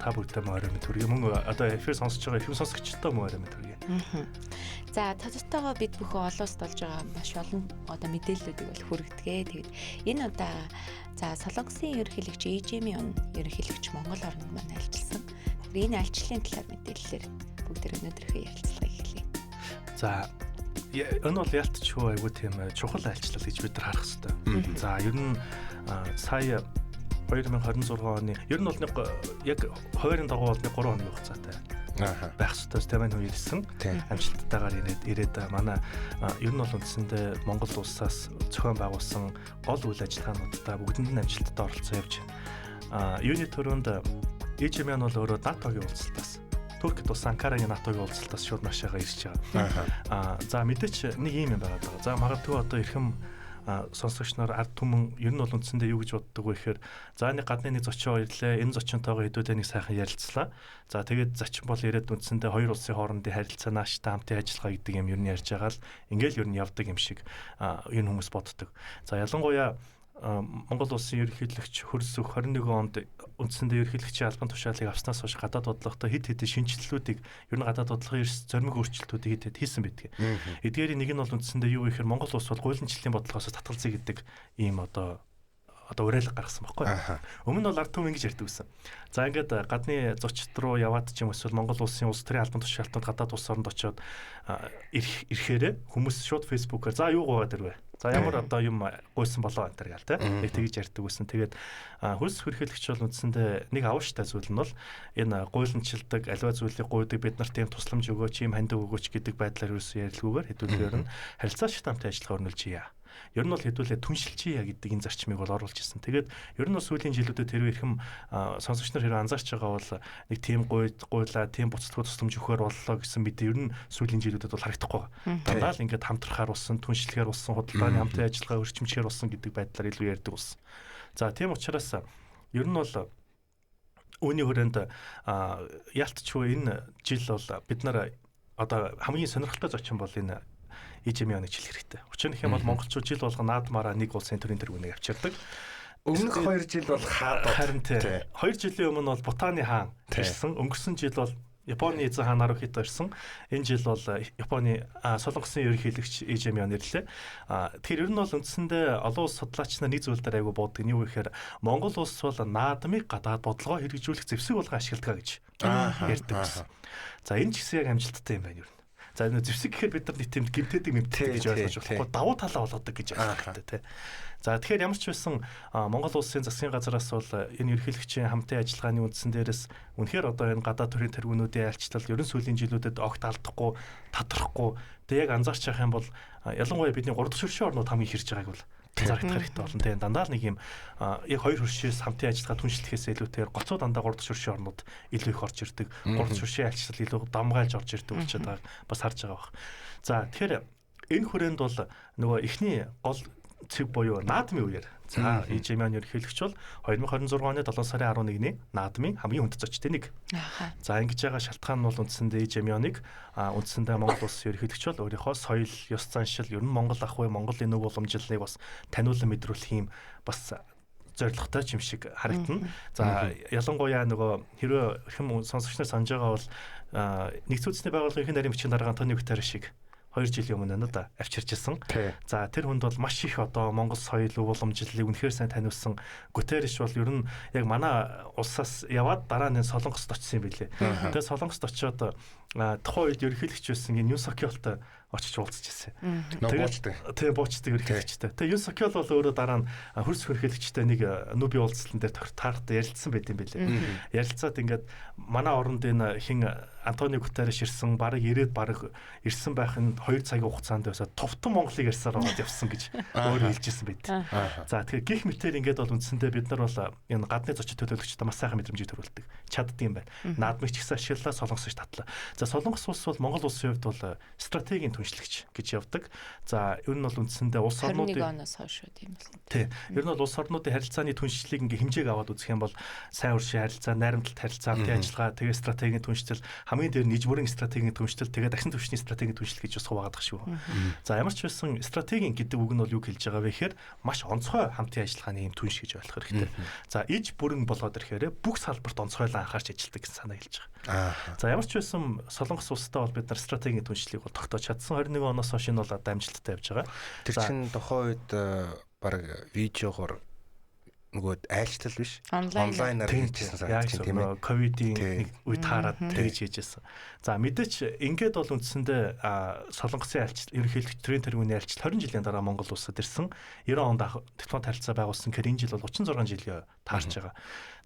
Та бүгдээ мөн орой мэнд хүргэе. Мөн одоо эфир сонсож байгаа ихэм сонсогчдод мөн орой мэнд хүргэе. За тодтойгоо бид бүхэн олон улсад болж байгаа маш олон одоо мэдээллүүдийг бол хүргэдэг. Тэгээд энэ удаа за Солонгосын ерөнхийлөгч Ижемион ерөнхийлөгч Монгол оронд маань альчилсан. Тэгэхээр энэ альчлалын талаар мэдээллээр бүгд өнөөдрийнхөө ярилцлагыг эхэлье. За энэ бол ялтчгүй айгүй тийм чухал альчлал гэж бид нар харах хэрэгтэй. За ер нь сая 2026 оны ер нь бол нэг яг хуваарийн дагуу бол нэг 3 хоногийн хугацаатай байх ёстой. Тамань хүн ирсэн. Амжилттайгаар ирээд манай ер нь бол үндсэндээ Монгол улсаас зохион байгуулсан гол үйл ажиллагаануудаа бүгдэнд нь амжилттай оролцсон явж байна. Юуны түрүүнд Ижемян бол өөрөө НАТО-гийн уулзалтаас Туркид бас Анкарагийн НАТО-гийн уулзалтаас шууд наашаага ирж байгаа. За мэдээч нэг юм юм байгаа даа. За магадгүй одоо эрхэм сонсогч нар ард түмэн ер нь бол үндсэндээ юу гэж боддог вэ гэхээр за нэг гадны нэг зочин ирлээ, энэ зочинтойгоо хэдүүлээ нэг сайхан ярилцлаа. За тэгээд зочин бол ирээд үндсэндээ хоёр улсын хоорондын харилцаа нааштай хамтын ажиллагаа гэдэг юм ер нь ярьж байгаа л ингээл ер нь явдаг юм шиг ер нь хүмүүс боддог. За ялангуяа Монгол улсын ерөнхийлөгч хөрс 21 онд үндсэндээ ерөнхийлөгчийн албан тушаалыг авснаас хойш гадаад бодлоготой хэд хэдэн шинэчлэлүүдийг ер нь гадаад бодлогын эрс зоримог өөрчлөлтүүдийг хэд хэд хийсэн байдаг. Эдгээрийн нэг нь бол үндсэндээ юу гэхээр Монгол улс бол гуйланчлалын бодлогоос татгалзъя гэдэг ийм одоо уриалга гаргасан байхгүй. Өмнө нь бол ард түмэн ингэж ярьдаг байсан. За ингээд гадны зочд руу яваад ч юм эсвэл Монгол улсын улс төрийн албан тушаалтнууд гадаад улс оронд очиод ирэхээрээ хүмүүс шууд Facebook-аар за юу гуйгаад ирвэ? За ямар одоо юм гуйсан болоо энэ төр гал те. Яг тэгж ярьдаг байсан. Тэгээд хөлс хөрхийлөгч бол үндсэндээ нэг авштай зүйл нь бол энэ гуйланчилдаг, аливаа зүйлийг гуйдаг, бид нарт тийм тусламж өгөөч, ийм хандив өгөөч гэдэг байдлаар ерөөсөө ярилгүйгээр хэдүүлээ ер нь харилцаа шатамтай ажиллагаа өрнүүлжээ. Ер нь бол хэдүүлээ түншилжээ гэдэг энэ зарчмыг бол оруулж ирсэн. Тэгээд ер нь бол сүүлийн жилүүдэд тэрвээ эрхэм сонсогч нар хэрэг анзаарч байгаа бол нэг тийм гуйлаа, тийм буцалтгүй тусламж өгөхөр боллоо гэсэн мэдээ ер нь сүүлийн жилүүдэд бол харагдахгүй байгаа. Дандаа л ингээд хамтрахаар болсон, түншлэхээр болсон, худалдааны хамтын ажиллагаа өрчмчээр болсон гэдэг байдлаар илүү ярьдаг болсон. За тийм учраас ер нь бол үүний хүрээнд ялтчгүй энэ жил бол бид нар одоо хамгийн сонирхолтой зочин бол энэ Ижемионыг хэлэх хэрэгтэй. Учир нь гэх юм бол монголчууд жил болгон наадмаараа нэг улсын төрийн тэргүүнийг авчирдаг. Өмнөх 2 жил бол хаад харин тий. 2 жилийн өмнө бол Бутаны хаан ирсэн. Өнгөрсөн жил бол Японы эзэн хаан Нарухито ирсэн. Энэ жил бол Японы Солонгосын ерөнхийлөгч Ижемион ирлээ. Тэгэхээр ер нь бол үндсэндээ олон улс судлаач нар нэг зүйл дээр айгүй буудаг. Нь юу гэхээр Монгол улс бол наадмыг гадаад бодлогоо хэрэгжүүлэх зэвсэг болгон ашигладаг гэж ярьдаг байсан. За энэ ч гэсэн яг амжилттай юм байна ер нь. За энэ зэвсэг гэхээр бид нар нэг тийм гэмтээдэг мэмтдэг гэж ойлгож болохгүй, давуу талаа болгодог гэж ойлгох хэрэгтэй тий. За тэгэхээр ямар ч байсан Монгол улсын засгийн газараас бол энэ ерөнхийлөгчийн хамтын ажиллагааны үндсэн дээрээс үнэхээр одоо энэ гадаад төрийн тэргүүнүүдийн айлчлал ерөн сүүлийн жилүүдэд огт алдахгүй, татрахгүй. Тэгээ яг анзаарч явах юм бол ялангуяа бидний 3 дахь ширшээ орнууд хамгийн их ирж байгааг бол анзаарах хэрэгтэй болно. Тэгээ дандаа л нэг юм яг хоёр хөршөөс хамтын ажиллагаа түншлэхээс илүүтэйгээр гоцоо дандаа 3 дахь ширшээ орнууд илүү их орж ирдэг. 3 дахь ширшээ айлчлал илүү дамгаалж орж ирдэг болчиход байгааг бас харж байгаа бах. За тэгэхээр энэ хүрээнд бол нөгөө эхний гол цэг буюу наадмын үеэр за Ижемиан ерөнхийлөгч бол 2026 оны 7 сарын 11-ний наадмын хамгийн хүнд зочдын нэг. За ингэж байгаа шалтгаан нь бол үндсэндээ Ижемионыг үндсэндээ Монгол улсын ерөнхийлөгч бол өөрийнхөө соёл, ёс заншил, ер нь Монгол ах вэ, Монголын нүг уламжлалыг бас таниулан мэдрүүлэх юм бас зорилготой ч юм шиг харагдана. За ялангуяа нөгөө хэрвээ хэм сонсогч нар санаж байгаа бол нэгдсэн үндэсний байгууллагын эрхийн нарийн бичгийн дарга Антонио Гутерреш шиг 2 жилийн өмнө надад авчирч ирсэн. За тэр хүнд бол маш их одоо Монгол соёл уламжлалыг үнэхээр сайн таниулсан. Гутерреш бол ер нь яг манай улсаас яваад дараа нь Солонгост очсон юм билээ. Тэгээ Солонгост очиод тухайн үед ерөнхийлөгч байсан энэ Юн Сокиолтой очиж уулзч ирсэн. Тэгээд тийм буучдаг ерөнхийлөгчтэй. Тэгээ Юн Сокиол бол өөрөө дараа нь хөрс ерөнхийлөгчтэй нэг нүби уулзалтан дээр таартай ярилцсан байт юм билээ. Ярилцаад ингээд манай оронд энэ хин Антонио Гутерреш ирсэн, бараг ирээд бараг ирсэн байх нь 2 цагийн хугацаанд байсаа товтон Монголыг ярьсаар ороод явсан гэж өөрөө хэлжсэн байт. За тэгэхээр гих мэтэр ингээд бол үндсэндээ бид нар бол энэ гадны зочид төлөөлөгчдөө маш сайхан мэдрэмжийг төрүүлдэг. Чаддаг юм байна. Наадмыг ч гэсэн ашиглалаа, Солонгосч татлаа. За Солонгос улс бол Монгол улсын хувьд бол стратегийн түншлэгч гэж явдаг. За ер нь бол үндсэндээ улс орнуудын 21 оноос хойш үү тийм байна. Тий. Ер нь бол улс орнуудын харилцааны түншлэлийг ингээ хэмжээг аваад үзэх юм бол сайн уршийн харилцаа, найрамдалт харилцаа, хамтын ажиллагаа, тэгээ стратегийн түншлэл, хамгийн дээр нь иж бүрийн стратегийн түншлэл, тэгээ дахин түвшний стратегийн түншлэл гэж бас хуваагаад шүү. За ямар ч байсан стратегийн гэдэг үг нь бол юу хэлж байгаа вэ гэхээр маш онцгой хамтын ажиллагааны юм түнш гэж ойлгох хэрэгтэй. За иж бүрэн болоод ирэхээр бүх салбарт онцгойлон анхаарч ажилладаг гэсэн санаа хэлж байгаа. За ямар ч байсан Солонгос улстай бол бид нар стратегийн түншлэлийг бол тогтоож чадсан. 21 оноос хойш энэ бол одоо амжилттай явж байгаа. Тэр чинь тухайн үед баг видеогоор нөгөө айлчлал биш онлайнаар хийжсэн санагдаж тийм ээ. Ковидын нэг үе таарад тэгж хийжсэн. За мэдээч ингээд бол үндсэндээ Солонгосын айлчлал ерөнхийлөгч төрийн тэргүүний айлчлал 20 жилийн дараа Монгол улсад ирсэн. 90 онд дипломат харилцаа байгуулсан гэхээр энэ жил бол 36 жилийн таарч байгаа.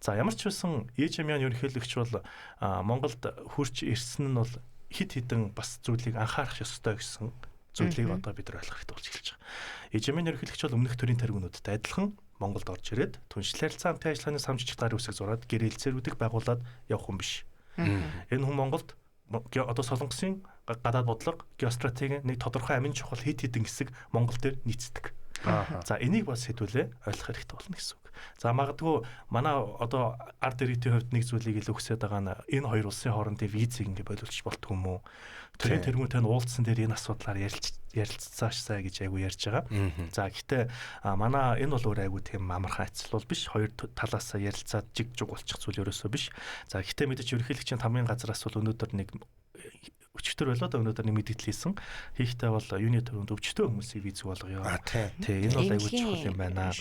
За ямар ч байсан Ежемян ерөнхийлөгч бол Монголд хурч ирсэн нь бол хит хитэн бас зүйлийг анхаарах ёстой гэсэн зүйлийг одоо бид нар ойлгох хэрэгтэй болж эхэлж байгаа. Ежемян ерөнхийлөгч бол өмнөх төрийн тэргүүнүүдтэй адилхан Монголд орж ирээд түншлэл харилцаа хамтын ажиллагааны сам жижиг гарын үсэг зураад гэрээлцээрүүдийг байгуулад явах хүн биш. Энэ хүн Монголд одоо Солонгосын гадаад бодлого, геостратегийн нэг тодорхой амин чухал хит хитэн хэсэг Монгол дээр нийцдэг. За энийг бас хэдүүлээ ойлгох хэрэгтэй болно гэсэн үг. За магадгүй манай одоо ард иргэдийн хувьд нэг зүйлийг илүү хүсэж байгаа нь энэ хоёр улсын хоорондын визийг ингэ боловч болтгүй юм уу? Төрийн тэргүүнтэй нь уулзсан дээр энэ асуудлаар ярилцсаашсаа гэж айгу ярьж байгаа. За гэхдээ манай энэ бол өөр айгу тийм амархан ажил бол биш. Хоёр талаасаа ярилцаад жиг жуг болчих зүйл ерөөсөө биш. За гэхдээ мэдээж ерөнхийлөгчийн тамгын газраас бол өнөөдөр нэг өчтөр болоод өнөөдөр нэг мэдээлэл хийсэн. Хийхдээ бол юуны төрөнд өвчтөө хүмүүсийг визэг болгоё. Тий, энэ бол айгүй чухал юм байна.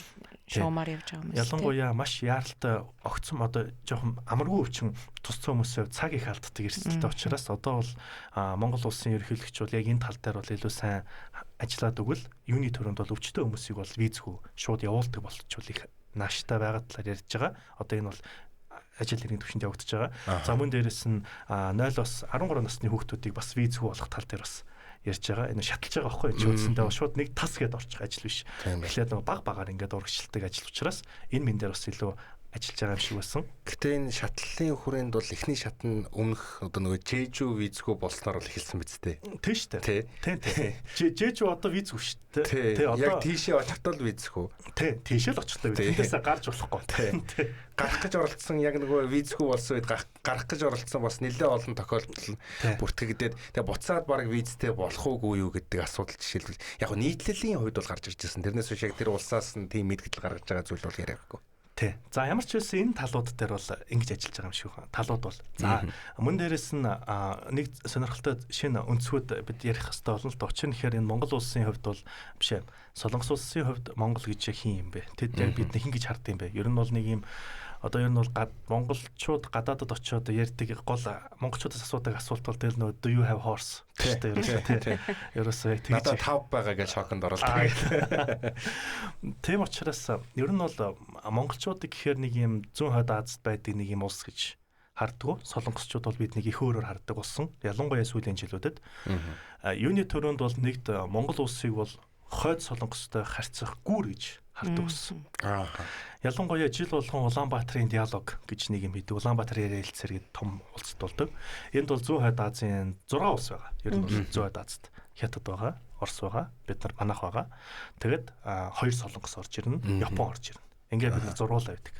Шуумаар явж байгаа юм. Ялангуяа маш яаралтай огцом одоо жоохон амаргүй өвчин тусцсан хүмүүсээ цаг их алддаг эрсдэлтэй учраас одоо бол Монгол улсын ерөнхийлөгч бол яг энэ тал дээр бол илүү сайн ажиллаад өгвөл юуны төрөнд бол өвчтөө хүмүүсийг бол визгүй шууд явуулдаг болчихвол их нааштай байгаа талаар ярьж байгаа. Одоо энэ бол ажил хэргийн түвшинд явагдаж байгаа. За мөн дээрэс нь 0-оос 13 насны хүүхдүүдийг бас визгүй болох тал дээр бас ярьж байгаа. Энэ шаталж байгаа байхгүй юу? Үндсэндээ шууд нэг тас гээд орчих ажил биш. Тэгэхээр нөгөө баг багаар ингээд урагшилдаг ажил учраас энэ мэн дээр бас илүү ажиллаж байгаа юм шиг байсан. Гэтэ энэ шатлалын хүрээнд бол эхний шат нь өмнөх одоо нөгөө Жэжүү визгүй болсноор бол эхэлсэн биз дээ. Тийм шүү дээ. Тийм тийм. Жэжүү одоо визгүй шүү дээ. Тий. Одоо яг тийшээ очихдоо л визгүй. Тий, тийшээ л очихдоо виз. Тэндээсээ гарч болохгүй. Тий. Гарах гэж оролцсон яг нөгөө визгүй болсон үед гарах гэж оролцсон бас нэлээд олон тохиолдол бүртгэгдээд тэгээ буцаад баг визтэй болох уугүй юу гэдэг асуудал жишээлбэл яг нийтлэлийн хувьд бол гарч ирж байсан. Тэрнээс биш яг тэр улсаас нь тийм мэдгэл гаргаж байгаа зүйл бол яриаггүй. Тий. За ямар ч байсан энэ талууд дээр бол ингэж ажиллаж байгаа юм шиг байна. Талууд бол. За мөн дээрэс нь нэг сонирхолтой шинэ өнцгүүд бид ярих хэрэгтэй болно л да. Учир нь гэхээр энэ Монгол улсын хувьд бол биш ээ. Солонгос улсын хувьд Монгол гэж хин юм бэ? Тэд яг бид хин гэж хардсан юм бэ? Ер нь бол нэг юм одоо ер нь бол монголчууд гадаадад очиод ярьдаг гол монголчуудаас асуудаг асуулт бол тэгэл нөө do you have horse гэдэг ерөөсөө тий. Ерөөсөө яг тэгж надад 5 байгаа гэж шоконд оролдог. Тийм учраас ер нь бол монголчуудыг гэхээр нэг юм зүүн хойд Азад байдаг нэг юм улс гэж харддаг. Солонгосчууд бол биднийг их өөрөөр харддаг болсон. Ялангуяа сүүлийн жилүүдэд. Юуны төрөнд бол нэгд Монгол улсыг бол хойд Солонгостой харьцах гүүр гэж хардаг болсон. Ялангуяа жил болгон Улаанбаатарын диалог гэж нэг юм хийдэг. Улаанбаатар ярилцэр гэдэг том уулзалт болдог. Энд бол зүүн хойд Азийн 6 улс байгаа. Ер нь бол зүүн хойд Азад Хятад байгаа, Орос байгаа, бид нар манайх байгаа. Тэгээд хоёр Солонгос орж ирнэ, Япон орж ирнэ. Ингээд бид нар зургуулаа байдаг.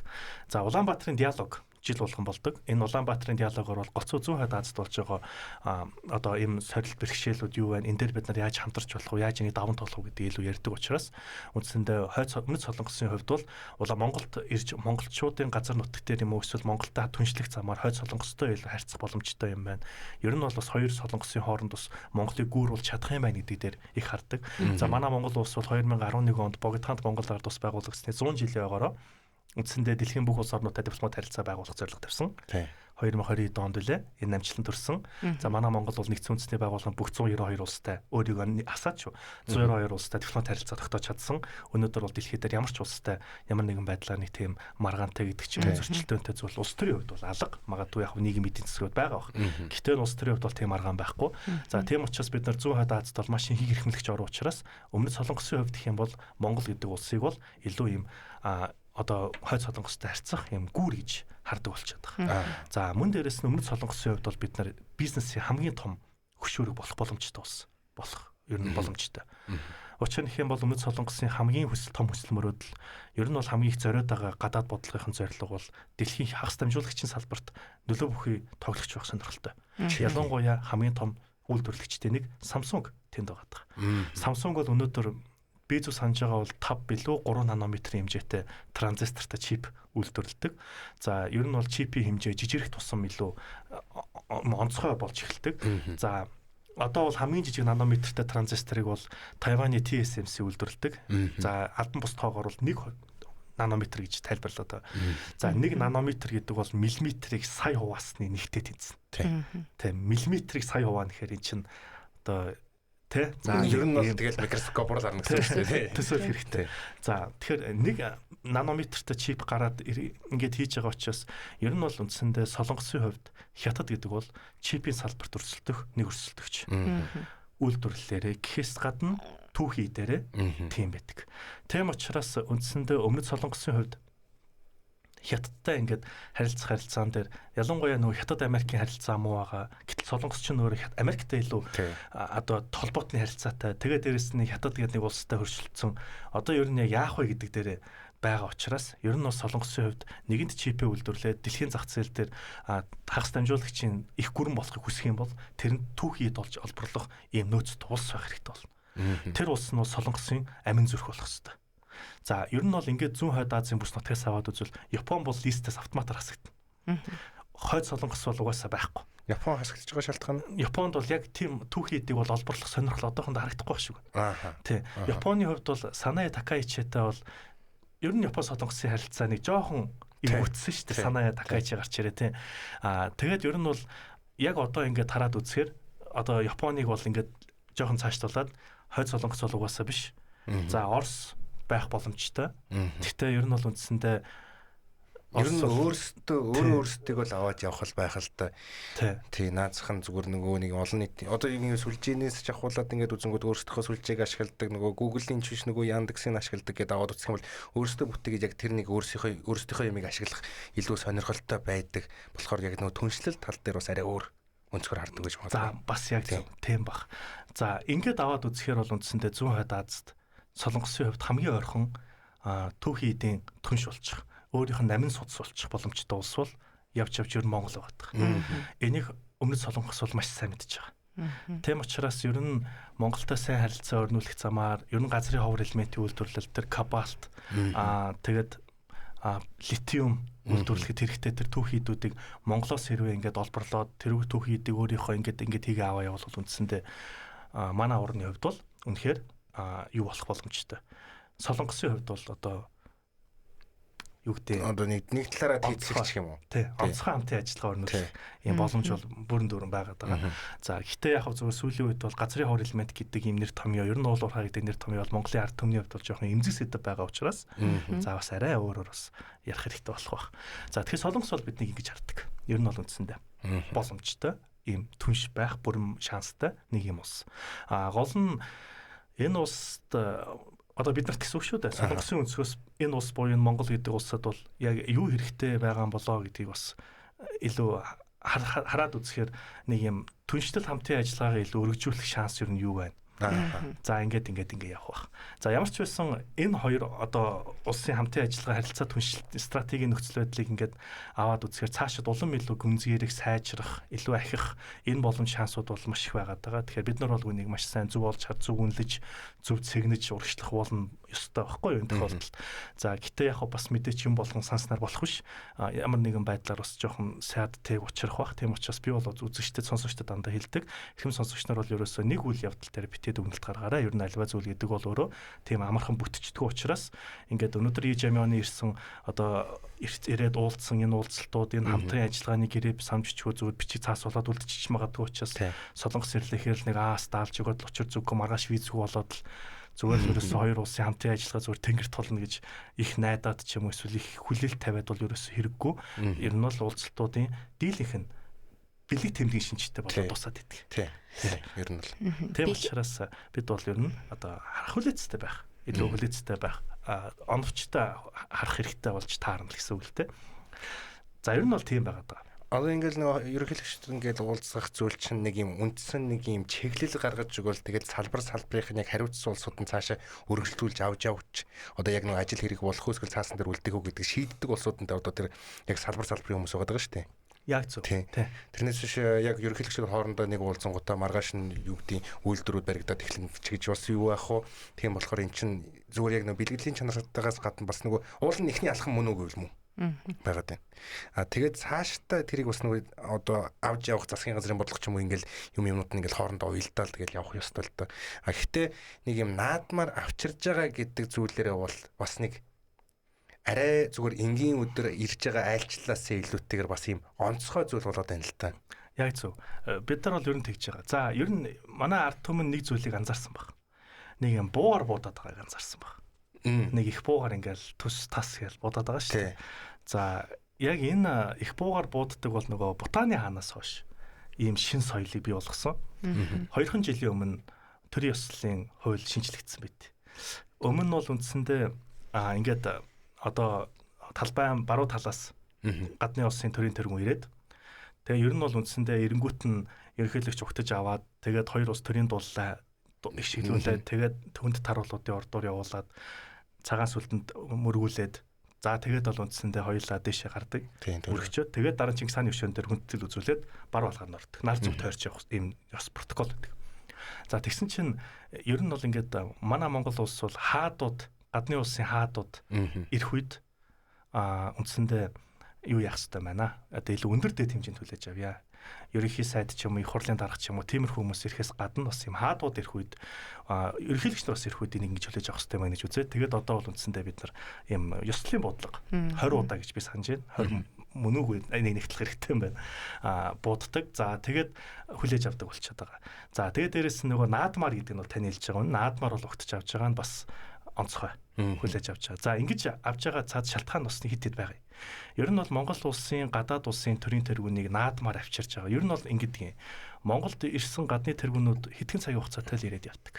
За Улаанбаатарын диалог жил болгон болдог. Энэ Улаанбаатарын диалогоор бол гоцоо зүүн хойд Азад болж байгаа одоо ийм сорилт бэрхшээлүүд юу байна? Энэ дээр бид нар яаж хамтарч болох вэ? Яаж ингэ даван туулах вэ гэдэг илүү ярьдаг учраас үндсэндээ хойд өмнөд Солонгосын хувьд бол улаан Монголд ирж монголчуудын газар нутаг дээр юм уу эсвэл Монголтой түншлэх замаар хойд Солонгостой илүү харьцах боломжтой юм байна. Ер нь бол бас хоёр Солонгосын хооронд бас Монголыг гүүр болж чадах юм байна гэдэг дээр их хардаг. За манай Монгол улс бол 2011 онд Богдхаанд Монгол ард ус байгуулагдсны 100 жилийн ойгоороо үндсэндээ дэлхийн бүх улс орнуудтай дипломат харилцаа байгуулах зорилго тавьсан. 2022 онд үлээ энэ амжилтанд хүрсэн. За манай Монгол бол нэгдсэн үндэсний байгууллага бүх 192 улстай өөрийгөө асаач шүү. 192 улстай дипломат харилцаа тогтоож чадсан. Өнөөдөр бол дэлхийд дээр ямар ч улстай ямар нэгэн байдлаар нэг тийм маргаантай гэдэг ч юм уу зөрчилдөөнтэй зүйл улс төрийн хувьд бол алга. Магадгүй яг нийгмийн эдийн засгууд байгаа бах. Гэхдээ улс төрийн хувьд бол тийм маргаан байхгүй. За тийм учраас бид нар зүүн хойд Азад бол маш их эрхэмлэгч орн учраас өмнөд Солонгосын хувьд гэх юм бол Монгол гэдэг улсыг бол илүү юм одоо хойд Солонгостой харьцах юм гүүр гэж хардаг болчиход байгаа. За мөн дээрэс нь өмнөд Солонгосын хувьд бол бид нар бизнесийн хамгийн том хөшүүрэг болох боломжтой болсон. болох ер нь боломжтой. Учир нь гэх юм бол Өмнөд Солонгосын хамгийн хүсэл том хүсэл мөрөөдөл ер нь бол хамгийн их зориод байгаа гадаад бодлогын зорилго бол дэлхийн хагас дамжуулагчийн салбарт нөлөө бүхий тоглогч байх сонирхолтой. Ялангуяа хамгийн том үйлдвэрлэгчдийн нэг Samsung тэнд байгаа. Samsung бол өнөөдөр би зөв санаж байгаа бол 5 билүү 3 нанометрын хэмжээтэй транзистортой чип үйлдвэрлэдэг. За ер нь бол чипийн хэмжээ жижигрэх тусам илүү онцгой болж эхэлдэг. За одоо бол хамгийн жижиг нанометртэй транзисторыг бол Тайваны TSMC үйлдвэрлэдэг. За албан бус тоогоор бол 1 нанометр гэж тайлбарлаад байгаа. За 1 нанометр гэдэг бол миллиметрийг сая хуваасны нэгтэй тэнцэнэ. Тэ миллиметрийг сая хуваана гэхээр эн чинь одоо тэ за ер нь бол тэгэл микроскопоор л харна гэсэн үг шүү дээ. Төсөөлөх хэрэгтэй. За тэгэхээр 1 нанометртэй чип гараад ингээд хийж байгаа учраас ер нь бол үндсэндээ Солонгосын хувьд Хятад гэдэг бол чипийн салбарт өрсөлдөх нэг өрсөлдөгч. Үйлдвэрлэлээрээ гэхээс гадна түүхий дээрээ тийм байдаг. Тийм учраас үндсэндээ Өмнөд Солонгосын хувьд Хятадтай ингээд харилцах харилцаан дээр ялангуяа нөгөө Хятад Америкийн харилцаа муу байгаа. Гэтэл Солонгос ч өөрөө Америктай илүү одоо толботны харилцаатай. Тэгээ дээрэс нь Хятад гэдэг нэг улстай хөршөлдсөн. Одоо ер нь яг яах вэ гэдэг дээрээ байгаа учраас ер нь бол Солонгосын хувьд нэгэнт чипээ үйлдвэрлээд дэлхийн зах зээл дээр хагас дамжуулагчийн их гүрэн болохыг хүсэх юм бол тэрэнд түүхий эд болж олборлох ийм нөөц улс байх хэрэгтэй болно. Тэр улс нь бол Солонгосын амин зүрх болох хэрэгтэй. За ер нь бол ингээд зүүн хойд Азийн бүс нутгаас аваад үзвэл Япон бол листээс автоматар хасагдана. Хойд Солонгос бол угаасаа байхгүй. Япон хасагдж байгаа шалтгаан нь Японд бол яг тийм түүхий эдийг бол олборлох сонирхол одоохондоо харагдахгүй байх шиг байна. Тий. Японы хувьд бол Санаэ Такаичитай бол ер нь Япон Солонгосын харилцаа нэг жоохон эвгүтсэн шүү дээ. Санаэ Такаичи гарч ирээ тий. Аа тэгээд ер нь бол яг одоо ингээд хараад үзэхээр одоо Японыг бол ингээд жоохон цаашлуулад хойд Солонгос бол угаасаа биш. За Орос байх боломжтой. Гэхдээ ер нь бол үндсэндээ ер нь өөрсдөө өөрөө өөрсдийг бол аваад явах л байх л та. Тий, наазах нь зүгээр нөгөө нэг олон нийт одоо ингэ сүлжээнээс ч ахуулаад ингээд үзэнгүүд өөрсдийнхөө сүлжээг ашигладаг, нөгөө Google-ийн ч биш нөгөө Яндекс-ийг ашигладаг гэдээ аваад үзэх юм бол өөрсдөө бүтээгээд яг тэр нэг өөрсдийнхөө юмыг ашиглах илүү сонирхолтой байдаг. болохоор яг нөгөө түншлэл тал дээр бас арай өөр өнцгөр хардаг гэж бодсон. За бас яг тийм бах. За ингээд аваад үзэхээр бол үндсэндээ зүүн хойд Азад Солонгосын хувьд хамгийн ойрхон түүхий эдийн түнш болчих. Өөрийнх нь намин судас болчих боломжтой улс бол явж явж ер нь Монгол байгаа. Энийг Өмнөд Солонгос бол маш сайн мэдж байгаа. Тийм учраас ер нь Монголтой сайн харилцаа өрнүүлэх замаар ер нь газрын ховор элементийн үйлдвэрлэл төр кобальт тэгээд литиум үйлдвэрлэхэд хэрэгтэй тэр түүхий эдүүдийг Монголоос хэрвээ ингээд олборлоод тэр түүхий эдийг өөрийнхөө ингээд хийгээ аваа явуул үндсэндээ манай орны хувьд бол үнэхээр юу болох боломжтой. Солонгосын хувьд бол одоо юу гэдэг одоо нэг талаараа тийцэх юм уу? Тий, онцгой хамтын ажиллагаа өрнүүлэх ийм боломж бол бүрэн дүүрэн байгаад байгаа. За гэхдээ яг зөвхөн сүүлийн үед бол газрын ховор элемент гэдэг ийм нэр томьёо, ер нь уул уурхай гэдэг нэр томьёо бол Монголын ард түмний хувьд бол жоохон эмзэг сэдэв байгаа учраас за бас арай өөрөөр бас ярих хэрэгтэй болох байх. За тэгэхээр Солонгос бол биднийг ингэж хардаг. Ер нь бол үндсэндээ боломжтой ийм түнш байх бүрэн шанстай нэг юм улс. А гол нь энэ улсад одоо бид нарт гэсэн үг шүү дээ. Солонгосын өнцгөөс энэ улс буюу энэ Монгол гэдэг улсад бол яг юу хэрэгтэй байгаа юм болоо гэдгийг бас илүү хараад үзэхээр нэг юм түншлэл хамтын ажиллагаагаа илүү өргөжүүлэх шанс ер нь юу байна? За ингээд явах бах. За ямар ч байсан энэ хоёр одоо улсын хамтын ажиллагаа харилцаа түншлэл стратегийн нөхцөл байдлыг ингээд аваад үзэхээр цаашид улам илүү гүнзгийрэх, сайжрах, илүү ахих энэ боломж шансууд бол маш их байгаад байгаа. Тэгэхээр бид нар бол үүнийг маш сайн зөв олж хад, зөв үнэлж, зөв цэгнэж урагшлах болно ёстой байхгүй юу энэ тохиолдолд. За гэтээ яг бас мэдээч юм болгон санснаар болох биш. Ямар нэгэн байдлаар бас жоохон сайд тэг учрах бах. Тийм учраас би бол үзэгчдэд сонсогчдод дандаа хэлдэг. Эрхэм сонсогч нар бол ерөөсөө нэг үйл явдал дээр битээд дүгнэлт гаргаарай. Ер нь альва зүйл гэдэг бол өөрөө тийм амархан бүтчихдэггүй учраас ингээд өнөөдөр Ижамионы ирсэн одоо ирээд уулзсан энэ уулзалтууд энэ хамтран ажиллагааны гэрээ самжичгүй зүгээр бичиг цаас болоод үлдчихэж магадгүй учраас Солонгос ирлэхээр л нэг аас даалж өгөөд л учир зүггүй маргааш визгүй болоод л зүгээр л ерөөсөө хоёр улсын хамтын ажиллагаа зүгээр тэнгэрт тулна гэж их найдаад ч юм уу эсвэл их хүлээлт тавиад бол ерөөсөө хэрэггүй. Ер нь бол уулзалтуудын дийлэнх нь бэлэг тэмдгийн шинжтэй болоод дуусаад идэг. Тий. Ер нь бол. Тийм учраас бид бол ер нь одоо харах хүлээцтэй байх, илүү хүлээцтэй байх, оновчтой харах хэрэгтэй болж таарна л гэсэн үг л дээ. За ер нь бол тийм байгаад байгаа. Одоо ингээл нөгөө ерөнхийлөгчд ингээл уулзах зүйл чинь нэг юм үндсэн нэг юм чиглэл гаргаж өгөөл тэгэл салбар салбарынх нь яг хариуцсан улсууд нь цаашаа өргөжлүүлж авч явж одоо яг нөгөө ажил хэрэг болох эсвэл цаасан дээр үлдэх үү гэдэг шийддэг улсууд нь одоо тэр яг салбар салбарын хүмүүс байгаа шүү дээ. Яг зөв. Тий. Тэрнээс биш яг ерөнхийлөгчд хоорондоо нэг уулзсангуудаа маргааш нь юу гэдгийг үйлдвэрүүд баригдаад эхлэн чигж бас юу яах вэ? Тийм болохоор эн чинь зүгээр яг нөгөө бэлгэдлийн чанартайгаас гадна бас нөгөө уул нь эхний алхам мөн үү гэвэл мөн байгаад байна. А тэгээд цаашдаа тэрийг бас нөгөө одоо авч явах засгийн газрын бодлого ч юм уу ингээл юм юмнууд нь ингээл хоорондоо уялдаал тэгэл явах ёстой л доо. А гэхдээ нэг юм наадмаар авчирж байгаа гэдэг зүйлээрээ бол бас нэг арай зүгээр энгийн өдөр ирж байгаа айлчлалаас илүүтэйгээр бас юм онцгой зүйл болоод байна л та. Яг зөв. Бид нар бол ер нь тэгж байгаа. За ер нь манай ард түмэн нэг зүйлийг анзаарсан баг. Нэг юм буугаар буудаад байгааг анзаарсан баг. Нэг их буугаар ингээл төс тас гэж буудаад байгаа шүү дээ. За яг энэ их буугаар бууддаг бол нөгөө Бутаны хаанаас хойш ийм шин соёлыг бий болгосон. 2 жилийн өмнө төрийн ёслолын хууль шинжлэгдсэн байт. Өмнө нь бол үндсэндээ ингээд одоо талбай баруун талаас гадны улсын төрийн тэргүүн ирээд тэгээ ер нь бол үндсэндээ эренгүүт нь ерөнхийлөгч угтаж аваад тэгээд хоёр улс төрийн дуллаа их шиглүүлээд тэгээд түнд таруулуудын ордоор явуулаад цагаан сүлдэнд мөргүүлээд за тэгээд бол үндсэндээ хоёулаа дээшээ гардаг. Өргөчөөд тэгээд дараа нь Чингис хааны өшөөн дээр хүндэтгэл үзүүлээд бар балгаар нь ордог. Нар зүг тойрч явах ийм ёс протокол байдаг. За тэгсэн чинь ер нь бол ингээд манай Монгол улс бол хаадууд гадны улсын хаадууд ирэх үед үндсэндээ юу яах хэрэгтэй байна. Одоо илүү өндөр дэд хэмжээнд хүлээж авъя. Ерөнхий сайд ч юм уу, их хурлын дарга ч юм уу, тиймэрхүү хүмүүс ирэхээс гадна бас юм хаадууд ирэх үед ерөнхийлөгч нар бас ирэх үед энийг ингэж хүлээж авах хэрэгтэй байна гэж үзээ. Тэгээд одоо бол үндсэндээ бид нар ийм ёслолын бодлого 20 удаа гэж би санаж байна. 20 мөн үгүй энийг нэгтлэх хэрэгтэй юм байна. Бууддаг. За тэгээд хүлээж авдаг болчиход байгаа. За тэгээд дээрэс нь нөгөө наадмаар гэдэг нь бол тань хэлж байгаа юм. Наадмаар бол угтаж авч байгаа нь бас онцгой хүлээж авч байгаа. За ингэж авч байгаа цаад шалтгаан бас хэд хэд байгаа юм. Ер нь бол Монгол улсын гадаад улсын төрийн тэргүүнийг наадмаар авчирч байгаа. Ер нь бол ингэдэг юм. Монголд ирсэн гадны тэргүүнүүд хэдхэн цагийн хугацаатай л ирээд явдаг.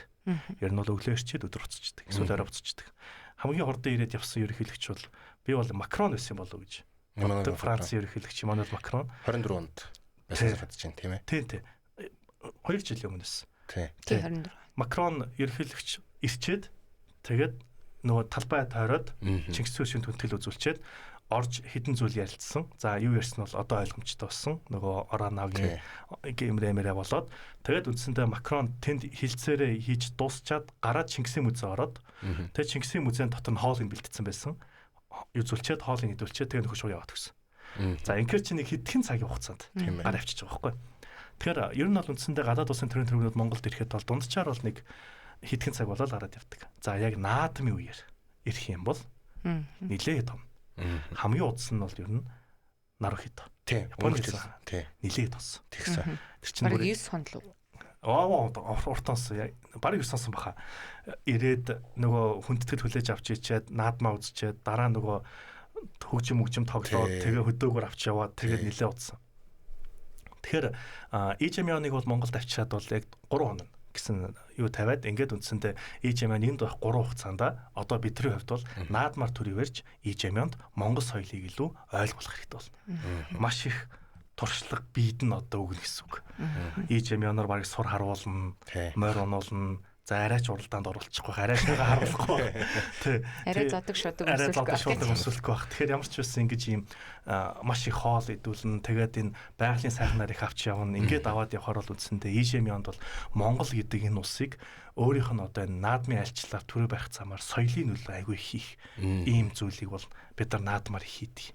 Ер нь бол өглөө ирчээд өдөр буцчихдаг. Эсвэл орой буцчихдаг. Хамгийн хурдан ирээд явсан ерөнхийлөгч бол би бол Макрон байсан болов уу гэж. Францын ерөнхийлөгч Эммануэль Макрон 24 онд байсан санагдаж байна, тийм ээ. Тийм тийм. 2 жилийн өмнөөс. Тийм. 24. Макрон ерөнхийлөгч ирчээд тэгээд нөгөө талбай тойроод Чингис хааны түнтгэл үзүүлчихэд орж хідэн зүйл ярилцсан. За юу ярьсан бол одоо ойлгомжтой болсон. Нөгөө Оранавгийн гэмрэмэрэ болоод тэгээд үндсэндээ Макрон тэнд хилцээрээ хийж дуусчаад гараад Чингисийн музей ороод тэгээд Чингисийн музейн дотор нь хоолыг бэлтцсэн байсан. Үзүүлчихэд хоолыг идүүлчихэд тэгээд нөхөр шууд яваад өгсөн. За инхээр чи нэг хэдхэн цагийн хугацаанд гар авчиж байгаа байхгүй. Тэгэхээр ер нь бол үндсэндээ гадаад улсын төрийн тэргүүнүүд Монголд ирэхэд бол дунджаар бол нэг хэдхэн цаг болоод гараад явдаг. За яг наадмын үеэр ирэх юм бол нилээ том. Хамгийн удсан нь бол ер нь НаруХито. Тийм. Японы тийм. Нилээ тонсон. Тэгсэн. Тэр чинь бараг 9 хон л үү? Аа, урт онсон. Бараг 9 сонсон баха. Ирээд нөгөө хүндэтгэл хүлээж авч ичээд наадмаа үзчихэд дараа нөгөө хөгжим мөгжим тоглоод тэгээ хөдөөгөр авч яваад тэгээд нилээ удсан. Тэгэхээр Ижэмионыг бол Монголд авчираад бол яг 3 хоног гэсэн юу тавиад ингээд үндсэндээ Ижэмион энд байх 3 хугацаанд одоо бидний хувьд бол наадмаар төрийг барьж Ижэмионд Монгол соёлыг илүү ойлгох хэрэгтэй болно. Маш их туршлага бид нь одоо өгнө гэсэн үг. Ижэмионоор бараг сур харуулна, морь унуулна, за арайч уралдаанд оруулчихгүй, арай шугаа харуулахгүй. Тэ. Арай зодог шудаг өсвөлгүй байх. Тэгэхээр ямар ч байсан ингэж ийм маш их хоол идүүлнэ. Тэгээд энэ байгалийн сайхнаар их авч явна. Ингээд аваад явхаар бол үндсэндээ Ижэмионд бол Монгол гэдэг энэ улсыг өөрийнх нь одоо энэ наадмын айлчлалаар төрөө барих замаар соёлын нөлөө айгүй хийх ийм зүйлийг бол бид нар наадмаар хийдэг.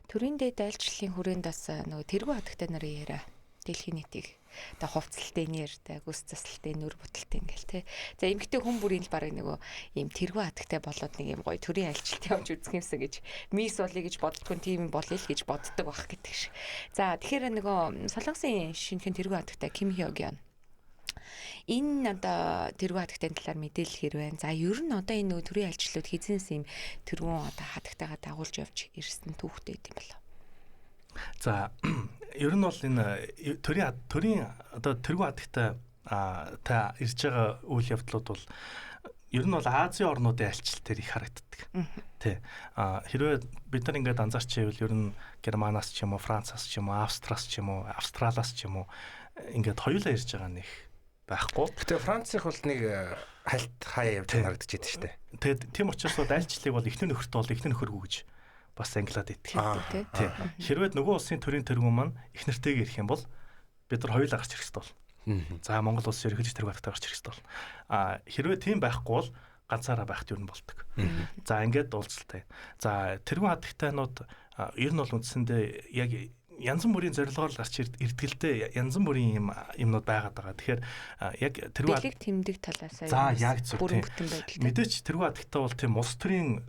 Төрийн дэд айлчлалын хүрээнд бас нөгөө тэргүүн хадагтай нарын яриа дэлхийн нийтийг одоо хувцалтай нэртэй, гүс заслалтай, нүр буталтай ингээл те. За эмэгтэй хүн бүрийн л бараг нөгөө ийм тэргүүн хатагтай болоод нэг юм гоё төрийн айлчлалт явж үзэх юмсан гэж мис болъё гэж боддгоо тийм болъё л гэж боддог байх гэдэг шиг. За тэгэхээр нөгөө Солонгосын шинэхэн тэргүүн хатагтай Ким Хёгён энэ одоо тэргүүн хатагтай талаар мэдээлэл хэр байна. За ер нь одоо энэ нөгөө төрийн айлчлалууд хизэнс ийм тэргүүн одоо хатагтайгаа дагуулж явж ирсэн түүхтэй юм болов. За ер нь бол энэ төрийн одоо тэргүүн хатагтай та ирж байгаа үйл явдлууд бол Ер нь бол Азийн орнуудын альчлал төр их харагддаг. Тий. Хэрвээ бид нар ингээд анзаарч байвал ер нь Германаас ч юм уу, Францаас ч юм уу, Австраас ч юм уу, Австралиас ч юм уу ингээд хоёулаа ирж байгаа нэг байхгүй. Гэтэ Францын бол нэг хальт хаяа явж харагдаж байдаг шүү дээ. Тэгээд тийм учраас бол альчлалыг бол эхнэр нөхөрт бол эхнэр нөхөргүй гэж бас англиад идэх. Тий. Хэрвээ нөгөө улсын төрийн тэргүүн маань эхнэртэйг ирэх юм бол бид нар хоёулаа гарч ирэх ёстой бол. За Монгол улсын ерөнхийлөгч тэргүүн хатагтай гарч ирэх ёстой бол. Хэрвээ тийм байхгүй бол ганцаараа байхт юу нь болдог. За ингээд уулзалтай. За тэргүүн хатагтайнууд ер нь бол үндсэндээ яг янз бүрийн зорилгоор л гарч ирдэг л дээ. Янз бүрийн юм юмнууд байгаад байгаа. Тэгэхээр яг тэргүүн бэлэг тэмдэг талаас за яг зөв бүрэн бүтэн байдалтай. Мэдээч тэргүүн хатагтай бол тийм улс төрийн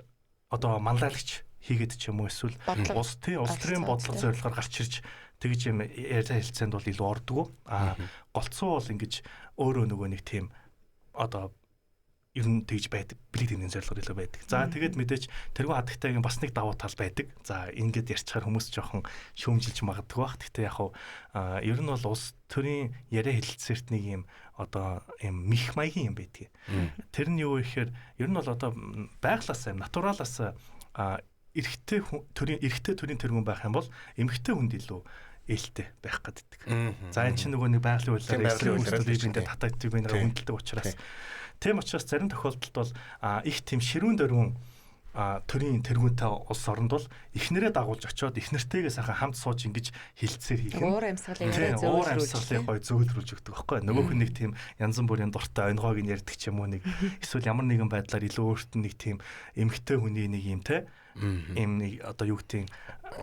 одоо манлайлагч хийгээд ч юм уу эсвэл улс төрийн бодлого зорилгоор гарч ирж тэгж юм яриа хэлцээнд бол илүү ордгоо. Голцоо бол ингэж өөрөө нөгөө нэг тийм одоо ер нь тэгж байдаг. Бэлэг тэмдгийн зорилгоор илүү байдаг. За тэгээд мэдээч тэргүүн хадагтайгийн бас нэг давуу тал байдаг. За ингээд ярьчихаар хүмүүс жоохон шүүмжилж магадгүй бах. Гэхдээ яг хав ер нь бол улс төрийн яриа хэлэлцээрт нэг юм одоо юм мих маягийн юм байдаг. Тэр нь юу вэ гэхээр ер нь бол одоо байглаасаа натуралаас эрэгтэй төрийн тэргүүн байх юм бол эмэгтэй хүнд илүү ээлтэй байх гэдэг. За энэ чинь нөгөө нэг байгалийн хуулиар эсрэг татагддаг нэг хүндэлдэг учраас. Тийм учраас зарим тохиолдолд бол их тийм ширүүн дөрвөн төрийн тэргүүнтэй улс оронд бол эхнэрээ дагуулж очиод эхнэртэйгээ сайхан хамт сууж ингэж хилцээр хийх нь уур амьсгалыг арай зөөлрүүлж гоё зөөлрүүлж өгдөг байхгүй. Нөгөөх нь нэг тийм янз бүрийн дуртай онигоог нь ярьдаг ч юм уу нэг эсвэл ямар нэгэн байдлаар илүү өөрт нь нэг тийм эмэгтэй хүний нэг юм те ийм нэг одоо юу гэдгийг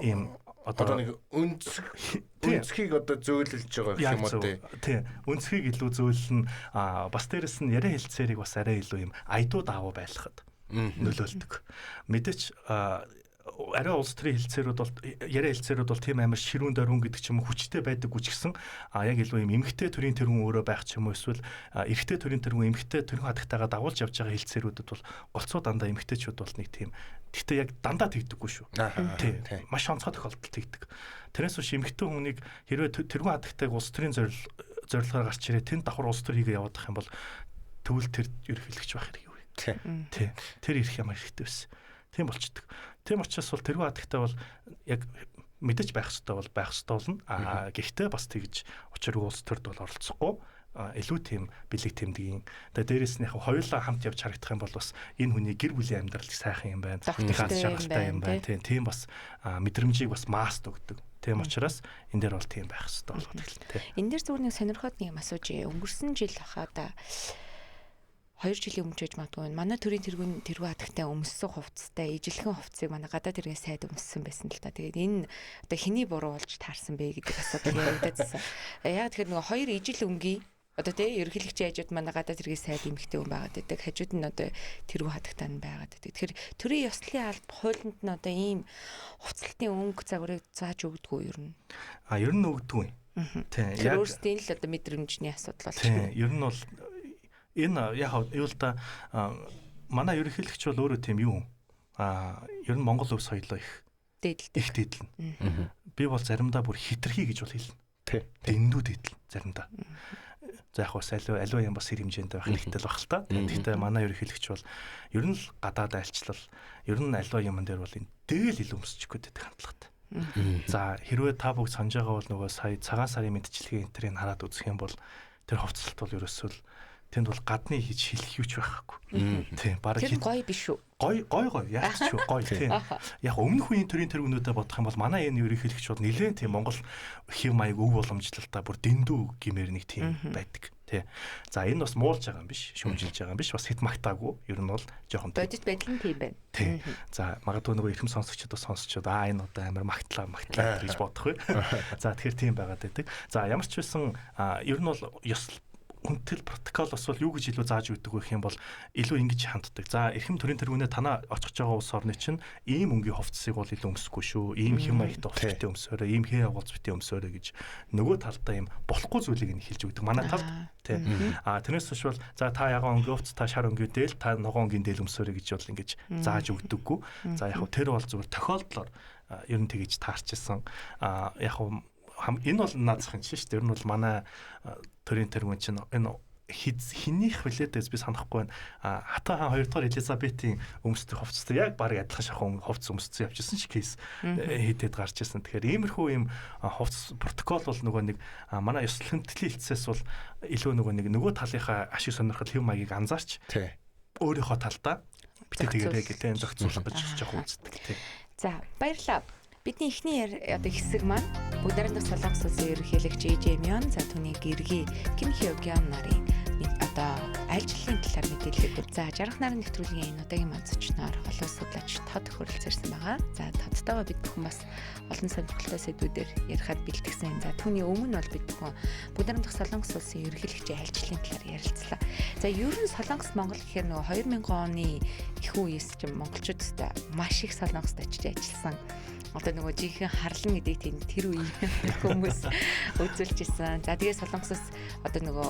ийм одоо нэг өнцгийг одоо зөөлөлж байгаа гэх юм уу тий. Өнцгийг илүү зөөлөл нь бас дээрэс нь яриа хэлцээрийг бас арай илүү юм айдуу даавуу байлгахад нөлөөлдөг. Мэдээч арай улс төрийн хэлцээрүүд бол яриа хэлцээрүүд бол тийм амар ширүүн дөрвөн гэдэг ч юм уу хүчтэй байдаггүй ч гэсэн яг илүү юм эмэгтэй төрийн тэргүүн өөрөө байх ч юм уу эсвэл эрэгтэй төрийн тэргүүн эмэгтэй төрийн хадагтайгаа дагуулж явж байгаа хэлцээрүүдэд бол голцоо дандаа эмэгтэйчүүд бол нэг тийм гэхдээ яг дандаа тэгдэггүй шүү. Тий. Маш онцгой тохиолдолд тэгдэг. Тэрнээс биш эмэгтэй хүнийг хэрвээ тэргүүн хадагтайг улс төрийн зорилгоор гарч ирээ тэнд давхар улс төр хийгээ явуулах юм бол тэгвэл тэр ерөнхийлөгч байх хэрэг юу вэ? Тий. Тэр ирэх юм хэрэгтэй байсан. Тийм болчдөг. Тийм учраас бол тэргүүн хадагтай бол яг мэдээж байх ёстой бол байх ёстой болно. Гэхдээ бас тэгж учиргүй улс төрд бол оролцохгүй илүү тийм бэлэг тэмдгийн. Тэгээ дээрэс нь яг хоёулаа хамт явж харагдах юм бол бас энэ хүний гэр бүлийн амьдрал сайхан юм байна. Ганц шаргалтай юм байна. Тийм бас мэдрэмжийг бас маст өгдөг. Тийм учраас энэ дээр бол тийм байх ёстой болгоод эхэлнэ. Энэ дээр зүгээр нэг сонирхоод нэг юм асууж. Өнгөрсөн жил хахада 2 жилийн өмнө ч байж магадгүй. Манай төрийн тэргүүн тэргүүн хатагтай өмссөн хувцастай ижилхэн хувцсыг манай гадаад тэргийн сайд өмссөн байсан л та. Тэгээд энэ одоо хэний буруу болж таарсан бэ гэдэг асуудал яригдсан. Яг тэгэхээр нөгөө хоёр ижил өнгийн одоо тий ерөнхийлөгчийн хажууд манай гадаад тэргийн сайд эмэгтэй хүн байгаад байдаг. Хажууд нь одоо тэргүүн хатагтай нь байгаад байдаг. Тэгэхээр төрийн ёслолын алба хуулинд нь одоо ийм хувцлалтын өнгө загварыг зааж өгдөггүй ер нь. Ер нь өгдөггүй. Тий. Яг өөрсдийн л одоо мэдрэмжний асуудал болчихно. Тий. Ер нь бол энэ яг юу л да манай ерөнхийлөгч бол өөрөө тийм юу ер нь Монгол өв соёлоо их дээдэлдэг. Их дээдлэнэ. Би бол заримдаа бүр хитрхи гэж бол хэлнэ. Тий. Дэндүү дээдлэн заримдаа. За яг бас аливаа юм бас хэр хэмжээнд байх хэрэгтэй л баг л та. Гэхдээ манай ерөнхийлөгч бол ер нь л гадаад айлчлал ер нь аливаа юмн дээр бол энэ дээл илүү өмсчих гээд байдаг хандлагатай. За хэрвээ та бүгд санаж байгаа бол нөгөө сая цагаан сарын мэдчилгээ энтрийг хараад үзэх юм бол тэр хувцлалт бол ерөөсөө л тэнд бол гадны хийж хэлэх юу ч байхгүй. Тийм, бараг тэр гоё биш үү? Гоё гоё гоё яах ч юу гоё тийм. Яг өмнөх үеийн төрийн тэргүүнүүдэд бодох юм бол манай энэ ерөнхийлөгч бол нэлээд тийм Монгол хэв маяг өв боломжлолтой бүр дэндүү гимээр нэг тийм байдаг. Тий. За энэ бас муулж байгаа юм биш, шүүмжилж байгаа юм биш, бас хэд магтаагүй. Ер нь бол жоохон бодит байдал нь тийм байна. Тий. За магадгүй нөгөө эрхэм сонсогчдод бас сонсчод энэ одоо амар магтлаа магтлаа гэж бодох бай. За тэгэхээр тийм байгаад байдаг. За ямар ч байсан ер нь бол ёслол хүндэтгэл протокол бас бол юу гэж илүү зааж өгдөг вэ гэх юм бол илүү ингэж ханддаг. За эрхэм төрийн тэргүүнээ танаа очих байгаа улс орны чинь ийм өнгийн хувцсыг бол илүү өмсөхгүй шүү. Ийм хэм маягтай хувцас битээ өмсөөрэй, ийм хээ явуулц битээ өмсөөрэй гэж нөгөө талдаа ийм болохгүй зүйлийг нь хэлж өгдөг. Манай талд тий. А тэрнээс биш бол за та ягаан өнгийн хувцас, та шар өнгийн дээл, та ногоон өнгийн дээл өмсөөрэй гэж бол ингэж зааж өгдөггүй. За яг хөө тэр бол зүгээр тохиолдлоор ер нь тэгэж таарчилсан. А яг хөө энэ бол наазахын жишээ шүү дээ. Ер нь бол манай төрийн тэргүүн чинь энэ Хинийх вилээдээс би санахгүй байна. Хатан хаан 2 дугаар Элизабетийн өмсдөг хувцастай яг баг адилхан шахуу хувцас өмссөн явжсэн ч кейс хийдэд гарч ирсэн. Тэгэхээр иймэрхүү юм хувцас протокол бол нөгөө нэг манай ёслол хэмтгэлийн хэлтсээс бол илүү нөгөө нэг нөгөө талынхаа ашиг сонирхол хэв маягийг анзаарч өөрийнхөө талдаа битээ тэгэрэй гэдэг зохицуулах гэж жоох үздэг тий. За баярлалаа. Бидний эхний одоо хэсэг маань бүгдээрээ Солонгос улсын ерөнхийлөгч Ижэ Мён за түүний гэргий Ким Хё Гён нарын одоо айлчлалын талаар мэдээлэл өгөх. За жаргах нарын нэвтрүүлгийн энэ удаагийн маань зочноор олон судлаач тод хөрөлцөрсөн байгаа. За тодтойгоо бид бүхэн бас олон сонирхолтой сэдвүүдээр ярихад бэлтгэсэн. За түүний өмнө бол бид бүхэн бүгдээрээ Солонгос улсын ерөнхийлөгчийн айлчлалын талаар ярилцлаа. За ер нь Солонгос Монгол гэхээр нөгөө 2000 оны их үеэс чинь монголчууд өстой маш их Солонгост очиж ажилласан. Одоо нөгөө жинхэнэ харлан гэдгийг тийм тэр үеийн хүмүүс үзүүлж исэн. За тэгээ Солонгосоос одоо нөгөө